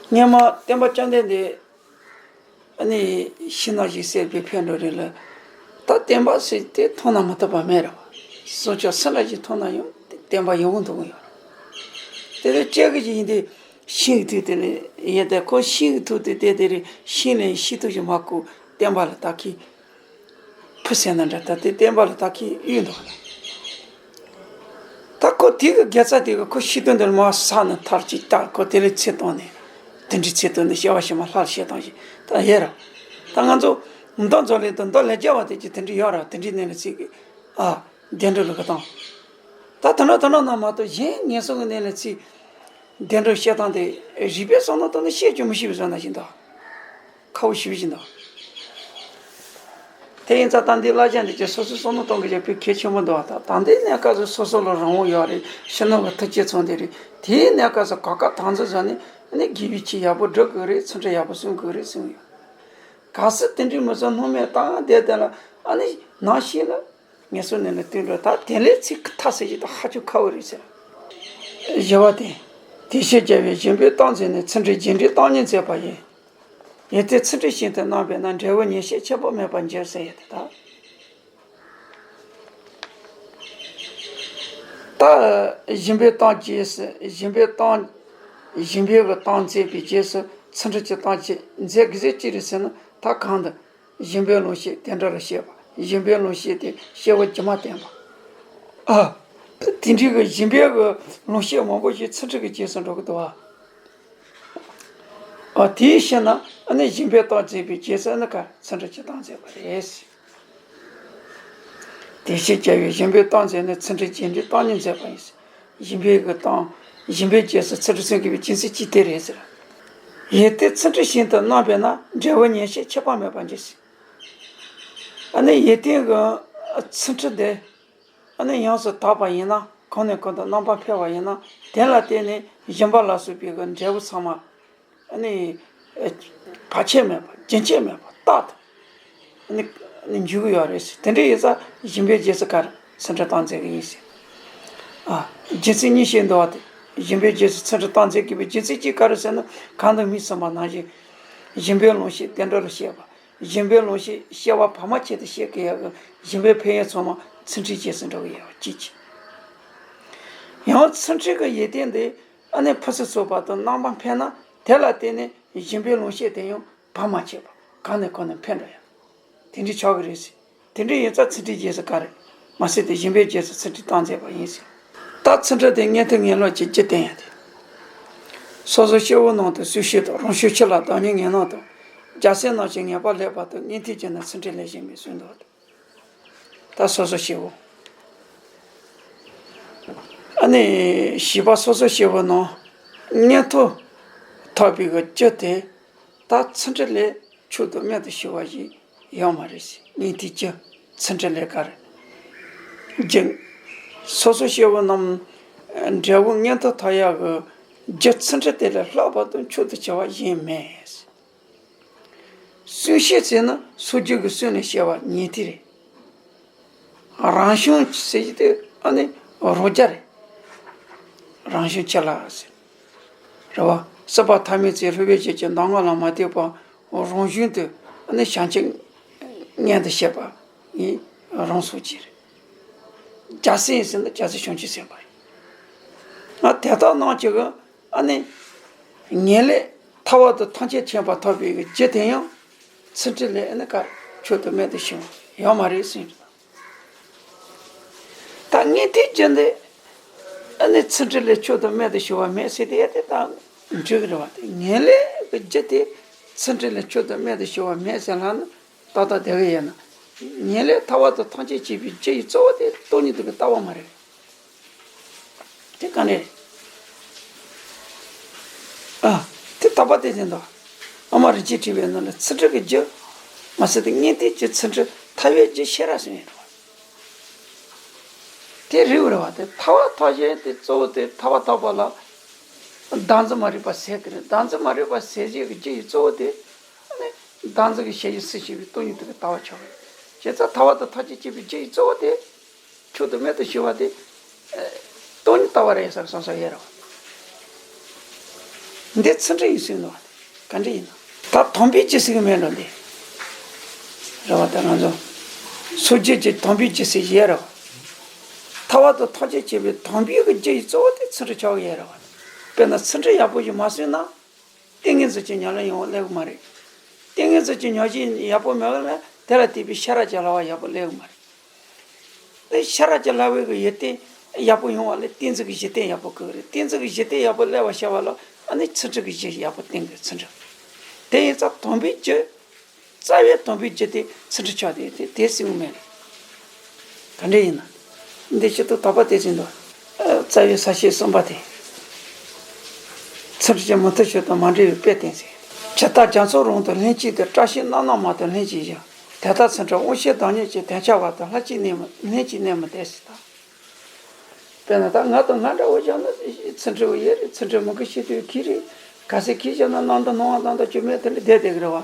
སྔོན་མ་སྟོན་པ་བཅོམ་ལྡན་འདས། ཨ་ནི་ཤིང་ནགས་ཤིག་བསད་པའི་ཕན་འགྲོ་རེད་ལ། ད་བསྟན་པ་ཟེར་དེ་མཐོང་ན་མི་ཐུབ་པ་མེད་རེད་བ། སྲོག་ཆགས་སུ་འདྲ་ཞིག་མཐོང་ན་ཡང་བསྟན་པ་ཡོང་གི་འདུག་གི་ཡོད་རེད། དེ་ལས་ལྕགས་ཀྱི་ཡིན་ཏེ་ཤིང་གི་ཐུར་དེ་ལས་ཡོད་དེ། ཁོ་ཤིང་གི་ཐུར་དེ་བལྟས་དེ་རེད། ཤིང་ལས་ཤིང་ཐུར་ཞིག་མར་བརྐོས། བསྟན་པ་ལ་ད་ཁི། ཕུ་ཟེར་ན་འདྲ། ད་དེ་བསྟན་པ་ལ་ད་ཁི་གཡུག་འདུག་ལ། ད་ཁོ་དེ་གི་དགེ་རྩ་དེ་གི་ཁོ་ཤི་དོན་དེ་ལ་མར་ས་ནས་ཐར་ཅིག་བཏགས། ཁོ་དེ་ལས་ཚེ་བཏང་ནས་དེ་འདྲའི་ཚེ་བཏང་ནས་སྐྱེ་བ་ཕྱི་མ་ལྷར་བཤད་སྟངས་ཤིག་ད་ཡོད་ར། ད་ང་ཚོ་མདོ་མཛོད་ལས་དང་མདོ་ལས་རྒྱལ་བ་དེ་ཅིག་དེ་འདྲའི་ཡོད་ར། དེ་འདྲའི་གནས་ལ་ཚིག་གི། ཨ། བདེ་འགྲོ་ལ་གི་དང་། ད་དེ་འདྲ་དེ་འདྲ་ན་མ་གཏོགས་གཞན་ངན་སོང་གི་གནས་ལ་ཚིག་བདེ་འགྲོ་བཤད་སྟངས་དེ་རིགས་པའི་བསམ་བློ་བཏང་ནས་བཤད་ཀྱང་མི་ཤེས་པའི་བཟོ་ན་ཞིག་འདུག་ཁག་པོ་ཞེ་པོ་ཅིག་འདུག་དེ་ཡིན་ཙང་ད་འདི་བསླབ་བྱ་འདི་ཅིག་སོ་སོའི་བསམ་བློ་གཏོང་གི་ཡོད་པའི་གལ་ཆེན་པོ་འདུག་ད་ད་ལྟའི་གནས་སྐབས་སུ་སོ་སོ་ལ་རང་དབང་ཡོད་རེད། ཕྱི་ནང་གི་ཐུགས་བསྐྱེད་ཚང་དེ་རེད། དེའི་གནས་སྐབས་སུ་གོ་སྐབས་དམ་འཛིན་བཟོས་ནས་ཨ་ནི་དགེ་བའི་ཆོས་ཡག་པོ་སྒྲུབ་དགོས་རེད། ཚུལ་ཁྲིམས་ཡག་པོ་སྲུང་དགོས་རེད་གསུངས་ཡོད། གལ་སྲིད་དེ་འདྲའི་མི་ཚོ་སྣང་མེད་བཏང་བསྡད་དེ་ལ་ཨ་ནི་ནང་བཞིན་ལ། ངན་སོང་གནས་ལ་བརྟེན་འགྲོ། ད་དེ་ལས་ཚིག་ཐ་ཟེར་གྱི་ད་ཧ་ཅང་ཁག་པོ་རེད་ཟེར། བཞི་པ་སྟེ། དེ་ཕྱིར་རྒྱལ་བས་སྦྱིན་པའི་གཏམ་མཛད་ནས། ཚུལ་ཁྲིམས་རྗེས་འབྲིང་གཏམ་གཉིས་མཛད་པ་ཡིན། ཡོན་ཏན་ཚུལ་ཁྲིམས་ཤིན་ཏུ་རྣམ་པས་ན། འབྲས་བུ་ཉེར་ཞི་ཁྱད་པར་མེད་པར་འགྱུར་ཟེར་ཡོད་དེ་ད། ད་སྦྱིན་པའི་གཏམ་གྱིས་སྦྱིན་པའི་གཏམ། སྦྱིན་པའི་གི་གཏམ་མཛད་པའི་རྗེས་སུ་ཚུལ་ཁྲིམས་ཀྱི་གཏམ་གྱིས་མཛད་དགོས་ཟེར་ཅི་རེད་ཟེར་ན། ད་གང་དུ། སྦྱིན་པའི་ལུང་བཤད་བདེ་འགྲོ་ལ་བཤད་པ། སྦྱིན་པའི་ལུང་བཤད་དེ་བཤད་པ་རྒྱུ་མ་བསྟན་པ། ཨ། དེ་འདྲའི་གི་སྦྱིན་པའི་གི་ལུང་བཤད་མང་པོ་ཞིག་ཚུལ་ཁྲིམས་ཀྱི་རྗེས་སུ་འགྲོ་གི་འདུག་བ། ཨ། དེའི་ཕྱིར་ན་ཨ་ནི་སྦྱིན་པའི་གཏམ་མཛད་པའི་རྗེས་སུ་ཨ་ནི་ག་ཚུལ་ཁྲིམས་ཀྱི་གཏམ་མཛད་པ་རེད། དེ་ཕྱིར་རྒྱལ་བས་སྦྱིན་པའི་གཏམ་མཛད་ནས། ཚུལ་ཁྲིམས་རྗེས་འབྲིང་གཏམ་གཉིས་མཛད་པ་ཡིན། སྦྱིན་པའི་གི་གཏམ། སྦྱིན་པའི་རྗེས་སུ་ཚུལ་ཁྲིམས་སྲུང་དགོས་པའི་རྒྱུ་མཚན་གཅིག་དེ་རེད་ཟེར། ཡོན་ཏན་ཚུལ་ཁྲིམས་ཤིན་ཏུ་རྣམ་པས་ན། འབྲས་བུ་ཉེར་ཞི་ཁྱད་པར་མེད་པར་འགྱུར་ཟེར། ཨ་ནི་ཡོན་ཏན་གྱི་ཚུལ་ཁྲིམས་དེ་ཨ་ནི་ཡོངས་སུ་དག་པ་ཡིན་ན། གོང་ནས་གོང་དུ་རྣམ་པར་འཕེལ་བ་ཡིན་ན། དེ་ལ་བརྟེན་ནས་སྦྱིན་པ་ལ་སོགས་པའི་གི་འབྲས་བུ་ཚང་མ་ཨ་ནི་བར་ཆད་མེད་པ། རྒྱུན་ཆད་མེད་པ་རྟག་ཏུ་ཨ་ནི་ཨ་ནི་འཇུག་གི་ཡོད་རེད་ཟེར། དེ་འདྲ་ཡིན་ཙང་སྦྱིན་པའི་རྗེས་སུ་ག་རེ་ཚུལ་ཁྲིམས་གཏམ་མཛད་གི་ཡིན་ཟེར། ཨ། རྒྱུ་མཚན་གཉིས་བཤད་འདུག་བ་དེ། སྦྱིན་པའི་རྗེས་སུ་ཚུལ་ཁྲིམས་གཏམ་མཛད་དགོས་པའི་རྒྱུ་མཚན་གཅིག་ག་རེ་ཟེར་ན། གང་དུ་སྨོས་ཟིན་པ་ནང་བཞིན། སྦྱིན་པའི་ལུང་བཤད་བདེ་འགྲོ་ལ་བཤད་པ། སྦྱིན་པའི་ལུང་བཤད་བཤད་པ་བར་མ་ཆད་དུ་བཤད་ཀྱི་ཡོད་གི། སྦྱིན་པའི་ཕན་ཡོན་ཚང་མ་ཚུལ་ཁྲིམས་རྗེས་སུ་འགྲོ་གི་ཡོད་པ་གཅིག་གཅིག་ཡང་ཚུལ་ཁྲིམས་ཀྱི་ཡོན་ཏན་དེ་ཨ་ནི་ཕུན་སུམ་ཚོགས་པ་དང་རྣམ་པར་འཕེལ་ན། དེ་ལ་བརྟེན་ནས་སྦྱིན་པའི་ལུང་བཤད་དེ་ཡང་བར་མ་ཆད་པ་གང་ནས་གང་ནས་འཕེལ་འགྲོ་ཡ། དེ་འདྲའི་ཆགས་ཀྱི་རེད་ཟེར། དེ་འདྲ་ཡིན་ཙང་ཚུལ་ཁྲིམས་རྗེས་སུ་ག་རེ་མ་ཟད་དེ་སྦྱིན་པའི་རྗེས་སུ་ཚུལ་ཁྲིམས་གཏམ་མཛད་པ་ཡིན་ཟེར། ད་ཚུལ་ཁྲིམས་དེ་མངོན་མཐོ་ངེས་ལོག་གི་རྒྱུ་བསྟན་ཡ་དེ། སོ་སོ་སྐྱེ་བོ་རྣམས་དང་། སུའི་ཕྱིར་དུ་རང་བྱུང་ཆུ་ལ་བདག་ཉིད་ངན་སྣང་དང་། རྒྱལ་སྲས་རྣམས་ཀྱིས་ངེས་པར་ལེགས་པར་ལྟ། སྙིང་ཐིག་གྱུར་ན་ཚུལ་ཁྲིམས་ལེགས་ཤིང་མིན་གསུངས་འདུག་ད་སོ་སོ་སྐྱེ་བོ། ཨ་ནི་བྱིས་པ་སོ་སོ་སྐྱེ་བོ་རྣམས་མངོན་མཐོ་ཐོབ་པའི་གི་རྒྱུ་དེ། ད་ཚུལ་ཁྲིམས་ལས་མཆོག་ཏུ་རྨད་དུ་བྱུང་བ་ཞིག་ཡོད་མ་རེད་ཟེར། སྙིང་ཐིག་གྱུར། ཚུལ་ཁྲིམས་ལས་ག་རེ་གྱུར། སོ་སོ་སྐྱེ་བོ་རྣམས་འབྲས་བུ་མངོན་མཐོ་ཐོབ་ཡག་གི་རྒྱུ་ཚུལ་ཁྲིམས་དེ་ལས་ལྷག་པ་དང་མཆོག་ཏུ་གྱུར་པ་གཞན་མེད་ཟེར། སྲོག་ཤིང་ཟེར་ན་སྲོག་རྒྱུན་གྱི་སྲོག་ནས་སྐྱེ་བ་ཉེར་ཐིག་རེད། རང་བྱུང་ཟེར་གྱི་དེ་ཨ་ནི་རང་རྒྱུ་རེད། རང་བྱུང་ཆུ་ལ་ཟེར། རེད་བ། སྲིད་པ་ཐ་མའི་ཚེ་སློབ་དཔོན་ཞིག་གི་གདམས་ངག་ལ་མ་ལྟོས་པར་རང་བྱུང་དུ་ཨ་ནི་བྱང་ཆུབ་མངོན་དུ་བྱེད་པ་ཡིན། རང་སྲོག་གཅོད་རེད། རྒྱལ་སྲས་ཟེར་ན་རྒྱལ་སྲས་བྱང་ཆུབ་སེམས་དཔའ་རེད། ང་དེ་དག་རྣམས་ཀྱི་གི་ཨ་ནི་ངེས་ལེགས་ཐར་པ་དང་ཐམས་ཅད་མཁྱེན་པ་ཐོབ་པའི་གི་རྒྱུ་དེ་ཡང་ཚུལ་ཁྲིམས་ལས་ཨ་ནི་ག་མཆོག་ཏུ་རྨད་དུ་བྱུང་ཡོད་མ་རེད་ཟེར། ད་སྙིང་ཐིག་གྱུར་འདི་ཨ་ནི་ཚུལ་ཁྲིམས་ལས་མཆོག་ཏུ་རྨད་དུ་བྱུང་བ་མེད་ཟེར་དེ་ཡ་དེ་ད་འགྲིག་གི་རེད་བ། དེ་ངེས་ལེགས་ཀྱི་རྒྱུ་དེ་ཚུལ་ཁྲིམས་ལས་མཆོག་ཏུ་རྨད་དུ་བྱུང་བ་མེད་ཟེར་ལབ་ན། ཏག་ཏག་བསྡད་གི་ཡོད་ན། ངེས་ལེགས་ཐར་པ་དང་ཐམས་ཅད་མཁྱེན་པའི་རྒྱུ་ཡི་གཙོ་བོ་དེ་སྟོང་ཉིད་དུ་གི་ལྟ་བ་མ་རེད། དེ་ག་ནས་རེད། ཨ། དེ་ལྟ་བ་དེ་བཞིན་དུ། ཨ་མ་རིན་ཆེན་ཕྲེང་བའི་ནང་ལ་ཚུལ་ཁྲིམས་ཀྱི་རྒྱུ། མ་ཟད་དེ་སྙིང་ཐིག་གི་ཚུལ་ཁྲིམས་ཐར་པའི་རྒྱུ་ཤེས་རབ་ཟེར་ཡོད་རེད་བ། དེ་རེད་བ། རེད་བ། དེ་ཐར་པ་ཐོབ་བྱེད་དེ་གཙོ་བོ་དེ་ཐར་པ་ཐོབ་པ་ལ་བདག་འཛིན་མ་རིག་པ་ཟད་ཀྱི་རེད། བདག་འཛིན་མ་རིག་པ་ཟད་བྱེད་ཀྱི་རྒྱུ་ཡི་གཙོ་བོ་དེ་ཨ་ནི་བདག་འཛིན་གྱི་ཞེན་ཡུལ་སུ་ཞིག་པའི་སྟོང་ཉིད་དེ་གི་ལྟ་བ་ཆགས་པ་རེད། བྱས་ཙང་ཐར་པ་དང་ཐམས་ཅད་མཁྱེན་པའི་རྒྱུ་ཡི་གཙོ་བོ་དེ། མཆོག་ཏུ་རྨད་དུ་བྱུང་བ་དེ། ཨ། སྟོང་ཉིད་ལྟ་བ་རེད་ཟེར་བསམ་བསམ་ཡོད་རེད་བ། འདི་ཚུལ་ཁྲིམས་ཡིན་ཟེར་ནོ། ག་འདྲ་ཡིན་ན། ད་དམ་པའི་རྒྱུ་ཟེར་གི་མེད་འགྲོ་འདི། རེད་བ། ད་ང་ཚོ་སངས་རྒྱས་ཀྱི་དམ་པའི་རྒྱུ་ཟེར་ཡོད་རེད་བ། ཐར་པ་དང་ཐམས་ཅད་མཁྱེན་པའི་དམ་པའི་གི་རྒྱུ་ཡི་གཙོ་བོ་དེ་ཚུལ་ཁྲིམས་ཆགས་ཀྱི་ཡོད་རེད་བ། དཔེར་ན་ཚུལ་ཁྲིམས་ཡག་པོ་ཞིག་མ་བསྲུངས་ན། ཏིང་ངེ་འཛིན་གྱི་ཉམས་ལེན་ཡོང་བ་སླེབས་ཀྱི་མ་རེད། ཏིང་ངེ་འཛིན་གྱི་ཉམས་ལེན་ཡག་པོ་མེད་པ་ལ་དེ་ལ་བརྟེན་པའི་ཤེས་རབ་ཀྱི་བསླབ་པ་ཡག་པོ་སླེབས་ཀྱི་མ་རེད། དེ་ཤེས་རབ་ཀྱི་བསླབ་པའི་གི་ཡོན་ཏན་ཡག་པོ་ཡོང་བ་ལ་ཏིང་འཛིན་གྱི་གཞི་རྟེན་ཡག་པོ་དགོས་རེད། ཏིང་འཛིན་གྱི་གཞི་རྟེན་ཡག་པོ་སླེབས་པ་ཤེས་པ་ལ་ཨ་ནི་ཚུལ་ཁྲིམས་ཀྱི་གཞི་ཡག་པོ་བསྟེན་དགོས། ཚུལ་ཁྲིམས། དེ་ཡིན་ཙང་དམ་པའི་རྒྱུ། རྩ་བའི་དམ་པའི་རྒྱུ་དེ་ཚུལ་ཁྲིམས་ཆགས་དེ་དེ་དེ་སྲིད་མེད། ག་འདྲ་ཡིན་ན། འདི་ཕྱི་དུ་དག་པ་དེ་བཞིན་དུ། རྩ་བའི་ས་བཅད་གསུམ་པ་དེ། ཚུལ་ཁྲིམས་ཀྱི་མུ་སྟེགས་ཕྱོགས་དང་མ་འབྲེལ་བའི་དཔེ་བསྟན་ཟེར། ཇི་ལྟར་རྒྱ་མཚོ་རང་དང་ལྷན་ཅིག་ཏུ། བཀྲ་ཤིས་རྣམ་སྣང་མ་དང་ལྷན་ཅིག་བཞག། དེ་ལྟར་ཚུལ་ཁྲིམས་དབང་ཤེས་བདག་ཉིད་ཀྱི། དོན་ཆ་བ་དང་ལྷན་ཅིག་གནས་མི་ལྷན་ཅིག་གནས་མི་བདེ་ཟེར་ད། དཔེར་ན་ད་ང་དང་ང་འདྲ་བོ་བཞག་ན་ཚུལ་ཁྲིམས་ཡོད་རེད། ཚུལ་ཁྲིམས་མི་དགེ་བཤེས་དུས་ཁྱི་རེད། ག་ཚད་ཁྱི་བཞག་ན་ནང་དུ་སྣང་བ་དང་དང་བཅུ་མེད་དེ་འདྲ་བསྡད་བསྡད་ཀྱི་རེད་བ།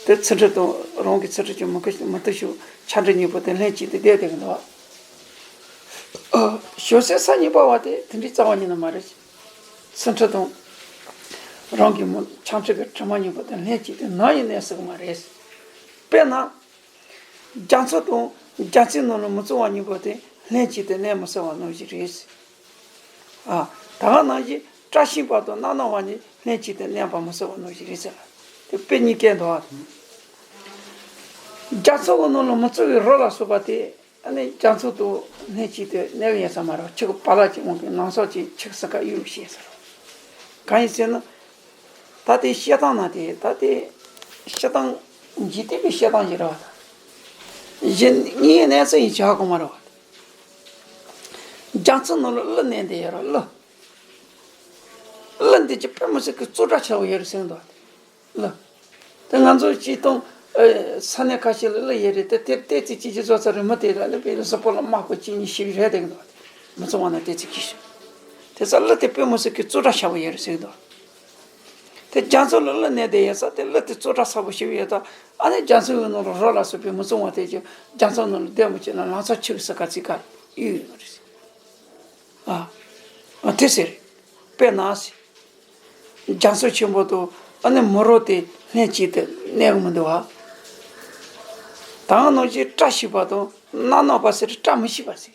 དེ་ཚུལ་ཁྲིམས་དང་རང་གི་ཚུལ་ཁྲིམས་ཀྱི་མི་དགེ་མུ་སྟེགས་ཕྱོགས་ཆ་འདྲ་གཉིས་པོ་དེ་ལྷན་ཅིག་ཏུ་བསྡད་བསྡད་ཀྱི་འདུག་བ། ཨ། ཞོ་སའི་ས་གཉིས་པ་བ་དེ་དེ་འདྲའི་རྩ་བ་ཉིད་ནས་མ་རེད། ཚུལ་ཁྲིམས་དང་རང་གི་མི་ཆ་འདྲ་གི་དྲི་མ་གཉིས་པོ་དེ་ལྷན་ཅིག་ཏུ་ནམ་ཡང་གནས་སྲིད་ཀྱི་མ་རེད། དཔེར་ན། རྒྱ་མཚོ་དང་རྒྱ་མཚོའི་ནང་ལ་མི་གཙང་བ་གཉིས་པོ་དེ་ལྷན་ཅིག་ཏུ་གནས་མི་སྲིད་པ་ནང་བཞིན་རེད། ཨ། ད་ག་ནང་བཞིན་བཀྲ་ཤིས་པ་དང་རྣམ་སྣང་བ་གཉིས་ལྷན་ཅིག་ཏུ་གནས་པ་མི་སྲིད་པ་ནང་བཞིན་རེད་ཟེར་ལ། དེ་དཔེ་གཉིས་ཀའི་འདུག་བ། རྒྱ་མཚོ་གི་ནང་ལ་མི་གཙང་བའི་རོ་ལ་སོགས་པ་དེ་ཨ་ནི་རྒྱ་མཚོ་དང་ལྷན་ཅིག་ཏུ་གནས་ཀྱི་ཡོད་ས་མ་རེད། ཆུ་གི་བ་ལ་ཅིག་འོང་གི་ནང་སོགས་ཀྱི་ཆུ་གི་སྲིན་ཁ་གཡུག་བྱེད་ཟེར། གང་ཡིན་ཟེར་ན། ད་དེ་བཤད་སྟངས་ན་དེ་ད་དེ་བཤད་སྟངས་འཇིག་རྟེན་པའི་བཤད་སྟངས་ཤིག་རེད་བ། ད་གཞན་གཉིས་གནས་ཚུལ་ཡིན་ཆགས་གོ་མ་རེད་བ། རྒྱ་མཚོ་ནང་ལ་ཀླུ་གནས་བསྡད་ཡོད་རེད། ཀླུ། ཀླུ་འདི་ཅི་དཔེ་མི་སྲིད་ཀྱི་གཙུག་སྒྲ་ཆེ་བོ་ཡོད་རེད་ཟེར་གི་འདུག་ཀླུ། དེ་ང་ཚོ་སྤྱིར་བཏང་ས་གནས་ཁ་ཤས་ལ་ཀླུ་ཡོད་རེད་དེ། དེར་བལྟས་ཚེ་ཅི་ཅི་བཟོ་ས་རེད། མི་དེ་ལ་ནི་དཔེ་གཟུགས་པོ་ལ་དམར་པོ་གཅིག་གཉིས་ཤིག་རེད་དེ་གི་འདུག་མི་ཚང་བ་ན་བལྟས་ཚེ་གི་ཤོད། དེ་ས་ཀླུ་དེ་དཔེ་མི་སྲིད་ཀྱི་གཙུག་སྒྲ་ཆེ་བོ་ཡོད་རེད་ཟེར་གི་འདུག་དེ་རྒྱ་མཚོ་ལ་ཀླུ་གནས་བསྡད་ཡོད་ས་དེ་ཀླུ་དེ་གཙུག་སྒྲ་ཆེ་བོ་ཞིག་ཡོད་ད། ཨ་ནི་རྒྱ་མཚོའི་ནང་ལ་རོ་ལ་སོགས་པའི་མི་གཙང་བ་དེ་ཅི་རྒྱ་མཚོ་ནང་ལ་བསྡད་མི་བྱེད་ན་ལང་ཚོ་ཆུ་གི་སྲིན་ཁ་ཅིག་ག་གཡུག་ཡོད་རེད། ཨ། ཨ་དེ་ཟེར། དཔེར་ན་ཟེར། རྒྱ་མཚོ་ཆེན་པོ་དང་ཨ་ནི་མི་རོ་དེ་ལྷན་ཅིག་ཏུ་གནས་གི་མི་འདུག་བ། ད་ག་ནང་བཞིན་བཀྲ་ཤིས་པ་དང་རྣམ་སྣང་བ་ཟེར། བཀྲ་མི་ཤིས་པ་ཟེར།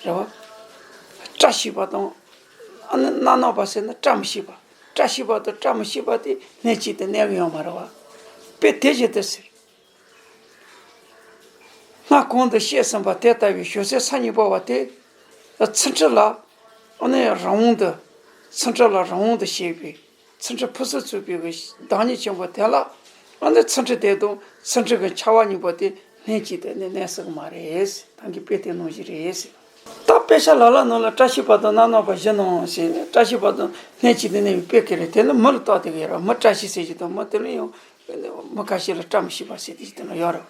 རེད་བ། བཀྲ་ཤིས་པ་དང་ཨ་ནི་རྣམ་སྣང་བ་ཟེར་ན་བཀྲ་མི་ཤིས་པ། བཀྲ་ཤིས་པ་དང་བཀྲ་མི་ཤིས་པ་དེ་ལྷན་ཅིག་ཏུ་གནས་གི་ཡོད་མ་རེད་བ། དཔེ་དེ་བཞིན་དུ་ཟེར། སྔར་གོང་དུ་བཤད་ཟིན་པ་དེ་ལྟ་བུའི་ཞོ་སའི་ས་གཉིས་པ་བ་དེ། ཚུལ་ཁྲིམས་ལ་ཨ་ནི་རང་དབང་དུ། ཚུལ་ཁྲིམས་ལ་རང་དབང་དུ་བྱས་པའི་ཚུལ་ཁྲིམས་ཕུན་སུམ་ཚོགས་པའི་བདག་ཉིད་ཆེན་པོ་དེ་ལ་ཨ་ནི་ཚུལ་ཁྲིམས་དེ་དང་ཚུལ་ཁྲིམས་ཀྱི་ཆ་བ་གཉིས་པོ་དེ་ལྷན་ཅིག་ཏུ་ནི་གནས་སྲིད་ཀྱི་མ་རེད། ད་གིན་དཔེ་དེ་ནང་བཞིན་རེད། ད་དཔེ་ཆ་ལ་ལ་ནང་ལ་བཀྲ་ཤིས་པ་དང་རྣམ་སྣང་བ་བཞི་སྣང་ཞེས་ནས་བཀྲ་ཤིས་པ་དང་ལྷན་ཅིག་ཏུ་གནས་པའི་དཔེ་ག་རེ་རེད། དེ་ནི་མི་ལ་བཏགས་ཏེ་གི་ར། མི་བཀྲ་ཤིས་ཟེར་གྱི་དང་མི་དེ་ལ་ཡང་མི་ཁ་ཤས་ལ་བཀྲ་མི་ཤིས་པ་ཟེར་དེ་ཞིག་དེ་ལ་ཡོད་རེད།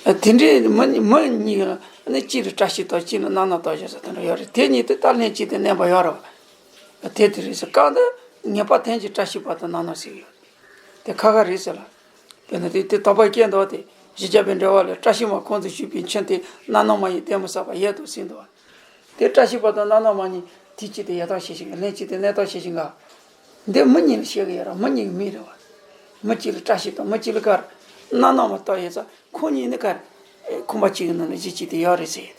ཨ། དེ་འདྲའི་མི་མི་གཉིས་ལ་ནི་གཅིག་ལ་བཀྲ་ཤིས་དང་གཅིག་ལ་རྣམ་སྣང་དང་ཞེས་ཟེར་དེ་འདྲ་ཡོད་རེད། དེ་གཉིས་དེ་ད་ལྷན་ཅིག་ཏུ་གནས་པ་ཡོད་རེད་བ། དེ་དེ་རེད་ཟེར། གང་དུ་ངེས་པ་དོན་གྱི་བཀྲ་ཤིས་པ་དང་རྣམ་སྣང་ཟེར་གྱི་ཡོད། དེ་ཁ་ཁ་རེད་ཟེར་ལ། དཔེར་ན་དེ་དེ་དོགས་པ་སྐྱེ་འདུག་སྟེ། བཞི་བརྒྱ་པའི་འགྲེལ་པ་ལས། བཀྲ་ཤིས་མ་ཁོང་དུ་ཞུགས་པའི་ཕྱིར་ཏེ། རྣམ་སྣང་མ་ཡིས་གཏན་མི་ཟབ་པ་ཡོད་དོ་ཟེར་འདུག་བ། དེ་བཀྲ་ཤིས་པ་དང་རྣམ་སྣང་མ་གཉིས་དུས་གཅིག་ཏུ་ཡོད་དོ་ཞེས་བཞིན་གྱི་ལྷན་ཅིག་ཏུ་གནས་དོ་ཞེས་བཞིན་ག་འདི་མི་གཉིས་ལ་བཤད་ཀྱི་ཡོད་ར། མི་གཉིས་ཀྱི་མིང་རེད་བ། མི་གཅིག་ལ་བཀྲ་ཤིས་དང་མི་གཅིག་ལ་ག་རེ། རྣམ་སྣང་མ་བཏགས་ཡོད་ཙང་ཁོང་གཉིས་ནི་ག་རེ། ཁང་པ་གཅིག་གི་ནང་ལ་གཞི་གཅིག་ཏུ་ཡོད་རེད་ཟེར་ཡོད་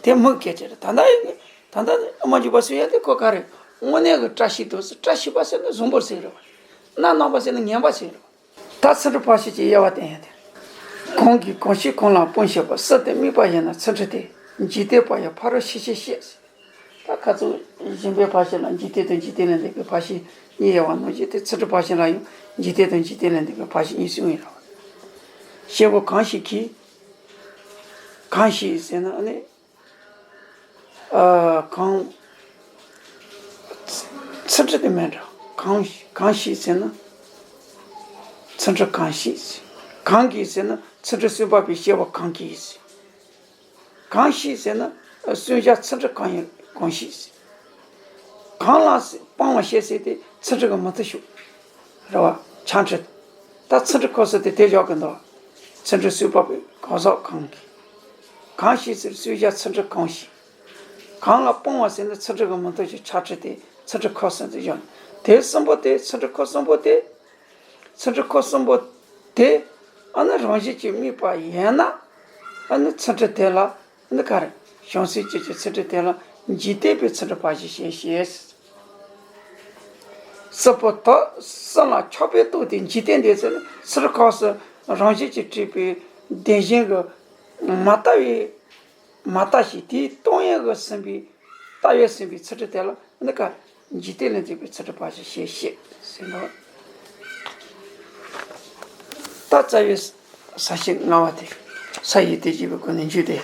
དེ། དེ་མི་སྐད་ཆ་རེད། ད་ལྟ་ཡིན་ད་ལྟ་ཨ་མ་འཇུག་པ་སུ་ཡོད་དེ་ཁོ་ག་རེ། དངོས་གནས་ཀྱི་བཀྲ་ཤིས་དང་ཟེར། བཀྲ་ཤིས་པ་ཟེར་ན་བཟང་པོར་ཟེར་རེད་བ། རྣམ་སྣང་པ་ཟེར་ན་ངན་པ་ཟེར་རེད་བ། ད་ཚུལ་ཁྲིམས་ཕར་ཕྱིན་གྱི་དབྱེ་བ་བསྟན་ཡོད་དེ། གང་གིས་གང་ཞིག་གང་ལ་སྤང་བྱེད་པ། སྲིད་དེ་དམིགས་པ་ཡིན་ན་ཚུལ་ཁྲིམས་ཏེ། འཇིག་རྟེན་པ་ཡང་ཕ་རོལ་ཕྱིན་ཕྱིན་ཤེས། ད་ཁ་ཚུགས་སྦྱིན་པའི་ཕར་ཕྱིན་ལ་འཇིག་རྟེན་དང་འཇིག་རྟེན་ལས་འདས་པའི་ཕར་ཕྱིན་གཉིས་དབྱེ་བ་ནང་བཞིན་དེ་ཚུལ་ཁྲིམས་ཕར་ཕྱིན་ལ་ཡང་འཇིག་རྟེན་དང་འཇིག་རྟེན་ལས་འདས་པའི་ཕར་ཕྱིན་གཉིས་གསུངས་ཡོད་རེད། བྱེད་པོ་གང་ཞིག་གིས། གང་ཞིག་ཟེར་ན་ཨ་ནི། ཨ། གང་། ཚུལ་ཁྲིམས་དེ་མིན་འགྲོ། གང་གང་ཞིག་ཟེར་ན། ཚུལ་ཁྲིམས་གང་ཞིག་གང་གིས་ཟེར་ན་ཚུལ་ཁྲིམས་སུན་འབྱིན་པའི་བྱེད་པོ་གང་གིས། གང་ཞིག་ཟེར་ན། སྲོག་ཆགས་ཚིལ་ཁྲི་གང་ཡིན་གང་ཞིག་ཟེར། གང་ལ་སྤང་བ་ཞེས་ཟེར་ཏེ་ཚིལ་ཁྲི་གི་མུ་མཐུད་ཞུགས། རེད་བ། ཆང་ཁྲི། ད་ཚིལ་ཁྲི་ཁོ་ཟེར་ཏེ་དེ་བཞག་གི་འདུག་ཚིལ་ཁྲི་གསུས་པ་པའི་གང་ཟག་གང་གིས། གང་ཞིག་ཟེར་སྲོག་ཆགས་ཚིལ་ཁྲི་གང་ཞིག་གང་ལ་སྤང་བ་ཟེར་ན་ཚིལ་ཁྲི་གི་མུ་མཐུད་ཀྱི་ཆང་ཁྲི་དེ་ཚིལ་ཁྲི་ཁོ་ཟེར་ཏེ་བཞག་དེ་གསུམ་པོ་དེ་ཚིལ་ཁྲི་ཁོ་གསུམ་པོ་དེ། ཚིལ་ཁྲི་ཁོ་གསུམ་པོ་དེ། ཨ་ནི་རང་བཞིན་གྱིས་དམིགས་པ་ཡིན་ན། ཨ་ནི་ཚིལ་ཁྲི་དེ་ལ། ཨ་ནི་ག་རེ། བྱང་སེམས་ཅན་གྱི་ཚིལ་ཁྲི་དེ་ལ་འཇིག་རྟེན་པའི་ཚིལ་ཁྲི་པ་ཞེས་བཤད་ཞེས། སྲིད་པོ་དག་སྲིད་ལ་ཆགས་པའི་སྟོབས་དེ་འཇིག་རྟེན་འདས་ཚུལ་ནི་ཚིལ་ཁྲི་ཁོ་སུ་རང་བཞིན་གྱིས་གྲུབ་པའི་བདེན་ཞེན་གྱི་མ་ལྟ་བའི། མ་ལྟ་ཞིག་དེའི་སྟོང་ཉིད་ཀྱིས་ཟིན་པའི་ལྟ་བས་ཟིན་པའི་ཚིལ་ཁྲི་དེ་ལ་ནི་ཀ་འཇིག་རྟེན་ལས་འདས་པའི་ཚིལ་ཁྲི་པ་ཞེས་བཤད་ཟེར་ནོ། ད་རྩ་བའི་ས་བཅད་ལྔ་པ་དེ་ས་ཡི་དེ་བྱེད་པའི་སྒོ་ནས་འཇུག་སྟེ།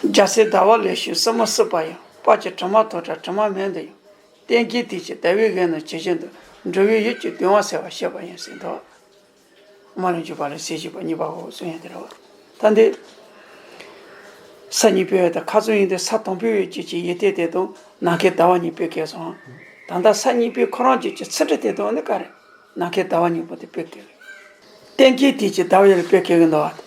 རྒྱལ་སྲས་ཟླ་བ་ལེགས་བྱོན་སྲིན་མོ་སྲིད་པ་ཡང་། དཔལ་གྱི་དྲི་མ་ཐོག་བྲལ་དྲི་མ་མེད་འདི་ཡང་། གཏན་གྱི་དུས་ཀྱི་ཟླ་བའི་ཡུལ་ན་ཇི་བཞིན་དུ། འགྲོ་བའི་ཡུལ་གྱི་གདུང་བ་སེལ་བར་བཤད་པ་ཡིན་ཟེར་འདུག་དམར་ལ་འཇུག་པ་ལ་ཟེར་བཞིན་པ་གཉིས་པ་འོ་གསུང་ཡ་དེ་རེད་བ། ད་འདི། ས་གཉིས་པའི་ཡུལ་དང་ཁ་ཚུན་ཡིན་ཏེ་ས་དང་པོའི་ཡུལ་གྱི་ཡུལ་དེ་དེ་དང་ནམ་མཁའི་ཟླ་བ་གཉིས་དཔེ་བཀལ་སོང་། ད་ལྟ་ས་གཉིས་པའི་ཁོ་རང་གི་ཚིལ་ཁྲི་དེ་དང་ནི་ག་རེ། ནམ་མཁའི་ཟླ་བ་གཉིས་པོ་དེ་དཔེ་བཀལ། གཏན་གྱི་དུས་ཀྱི་ཟླ་བ་ཡུལ་དཔེ་བཀལ་གི་འདུག་བ།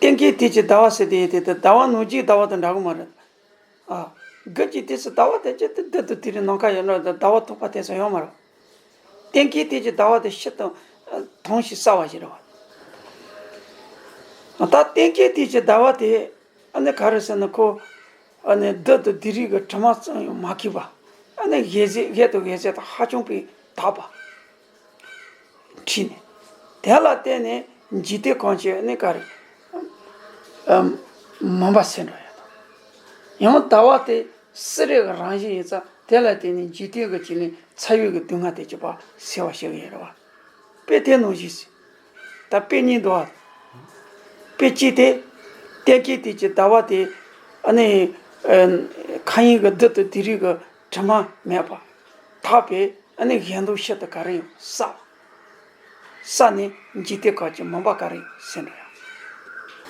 གཏན་གྱི་དུས་ཀྱི་ཟླ་བ་ཟེར་དེ་ཡུལ་དེ་དེ་ཟླ་བ་ནམ་གྱི་ཟླ་བ་དང་འདྲ་གི་མ་རེད། ཨ། དགུན་གྱི་དུས་སུ་ཟླ་བ་དེ་ཅི་སྟེ་རྡུལ་དང་དེ་རིང་ནམ་མཁའ་ཡོད་ན་ཟླ་བ་ཐོག་པ་དེ་ཚོ་ཡོད་མ་རེད། གཏན་གྱི་དུས་ཀྱི་ཟླ་བ་དེ་ཕྱི་དང་དྭངས་ཤིང་གསལ་བ་ཞིག་རེད་བ། ད་གཏན་གྱི་དུས་ཀྱི་ཟླ་བ་དེ་ཨ་ནི་ག་རེ་ཟེར་ན་ཁོ་ཨ་ནི་རྡུལ་དང་རྡུལ་རིགས་ཀྱི་དྲི་མ་ཙམ་ཡང་མ་གོས་པ། ཨ་ནི་དབྱེ་གཟེར་དབྱེ་དང་དབྱེ་གཟེར་དང་ཧ་ཅང་པའི་དག་པ། ཁྲིད་ནས། དེ་ལ་བརྟེན་ནས་འཇིག་རྟེན་གང་བྱས་ནི་ག་རེ། ཨམ། མུན་པ་སེལ་འགྲོ་ཡ་དང་། ཡང་ཟླ་བ་དེ་སྲེད་རིགས་ཀྱི་རང་བཞིན་ཡིན་ཙང་དེ་ལ་བརྟེན་ནས་འཇིག་རྟེན་གྱི་བཅུད་ལེན་ཚ་བའི་གི་སྡུག་བསྔལ་དེ་གཅིག་པ་སེལ་བར་བྱེད་ཀྱི་ཡོད་རེད་བ། དཔེ་དེ་ནང་བཞིན་ཟེར། ད་དཔེ་གཉིས་འདུག་བ། དཔེ་གཅིག་དེ། གཏན་གྱི་དུས་ཀྱི་ཟླ་བ་དེ། ཨ་ནི། ཨ། མཁའ་དབྱིངས་ཀྱི་རྡུལ་དང་རྡུལ་རིགས་ཀྱི་དྲི་མ་མེད་པ། དག་པའི་ཨ་ནི་གཞན་དོན་ཕྱིར་དུ་ག་རེ་ཡང་བསལ། བསལ་ནས་འཇིག་རྟེན་གང་བྱས་མུན་པ་ག་རེ་ཡང་སེལ་འགྲོ་ཡ།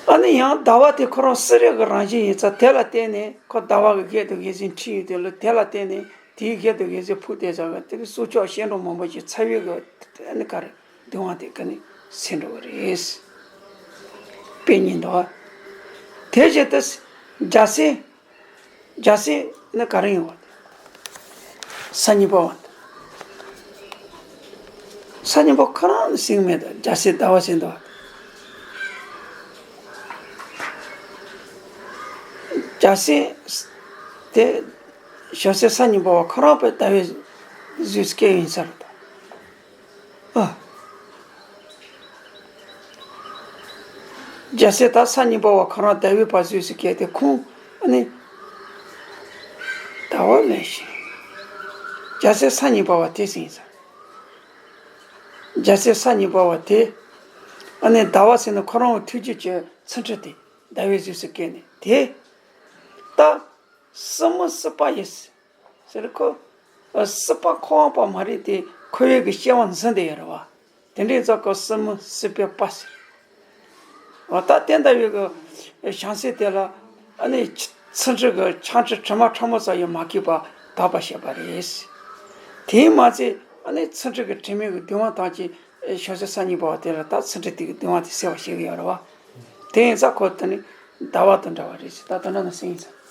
ཨ་ནི་ཡང་ཟླ་བ་དེ་ཁོ་རང་སྲེད་རིགས་ཀྱི་རང་བཞིན་ཡིན་ཙང་དེ་ལ་བརྟེན་ནས་ཁོ་ཟླ་བ་གི་དབྱེ་དང་དབྱེ་གཟེར་ཁྲིད་ཡོད་དེ་ལ་དེ་ལ་བརྟེན་ནས་དེའི་དབྱེ་དང་དབྱེ་གཟེར་ཕུད་དེ་ཟ་བ་དེ་གི་སྲོག་ཆགས་གཤིན་འགྲོ་མང་པོ་ཞིག་ཚ་བའི་གི་ཨ་ནི་ག་རེ་སྡུག་བསྔལ་དེ་ག་ནས་སེལ་འགྲོ་བ་རེད། དཔེ་གཉིས་འདུག་བ། དེ་བཞིན་དུ་རྒྱལ་སྲས། རྒྱལ་སྲས་ནི་ག་རེ་ཡིན་བ། ས་གཉིས་པ་བ། ས་གཉིས་པ་ཁོ་རང་ནི་སེང་མེད་དང་རྒྱལ་སྲས་ཟླ་བ་ཟེར་འདུག་བ། རྒྱལ་སྲས་དེ་བྱང་སེམས་ས་གཉིས་པ་བ་ཁོ་རང་པའི་ཟླ་བའི་གཟུགས་སུ་སྐྱེ་ཡིན་ས་རེད་དང་། ཨ། རྒྱལ་སྲས་ད་ས་གཉིས་པ་བ་ཁོ་རང་ཟླ་བའི་བ་གཟུགས་སུ་སྐྱེས་ཏེ་ཁོང་ཨ་ནི་ཟླ་བ་ལེགས་བྱོན། རྒྱལ་སྲས་ས་གཉིས་པ་བ་དེ་ཟིན་ས། རྒྱལ་སྲས་ས་གཉིས་པ་བ་དེ་ཨ་ནི་ཟླ་བ་ཟེར་ན་ཁོ་རང་གི་ཐུགས་རྒྱུད་ཀྱི་ཚིལ་ཁྲི་དེ་ཟླ་བའི་གཟུགས་སུ་སྐྱེས་ནས་དེ་ད། སྲིན་མོ་སྲིད་པ་ཡི། ཟེར་ཁོ། སྲིད་པ་འཁོར་བ་པ་མ་རེད་དེ་འཁོར་བའི་གི་སྐྱེ་བ་འཛིན་བསྡད་ཡོད་རེད་བ། དེ་འདྲའི་ཙང་ཁོ་སྲིན་མོ་སྲིད་པའི་པ་ཟེར། འོ་ད་དེ་འདྲ་བའི་གི་བྱང་སེམས་དེ་ལ་ཨ་ནི་ཚིལ་ཁྲི་གི་ཆང་ཁྲི་དྲི་མ་ཕྲ་མོ་ཙམ་ཡང་མ་གོས་པ་དག་པ་བྱས་པ་རེད། དེས་མ་ཚད་ཨ་ནི་ཚིལ་ཁྲི་གི་དྲི་མའི་གི་སྡུག་བསྔལ་ཐམས་ཅད་བྱང་སེམས་ས་གཉིས་པ་བ་དེ་ལ་ད་ཚིལ་ཁྲི་དེ་གི་སྡུག་བསྔལ་དེ་སེལ་བ་བྱེད་གི་ཡོད་རེད་བ། དེ་ཡིན་ཙང་ཁོ་དེ་ནི་ཟླ་བ་དང་འདྲ་བ་རེད་ཟེར་ད་དེ་འདྲ་ན་སེང་ཡིན་ཙང་།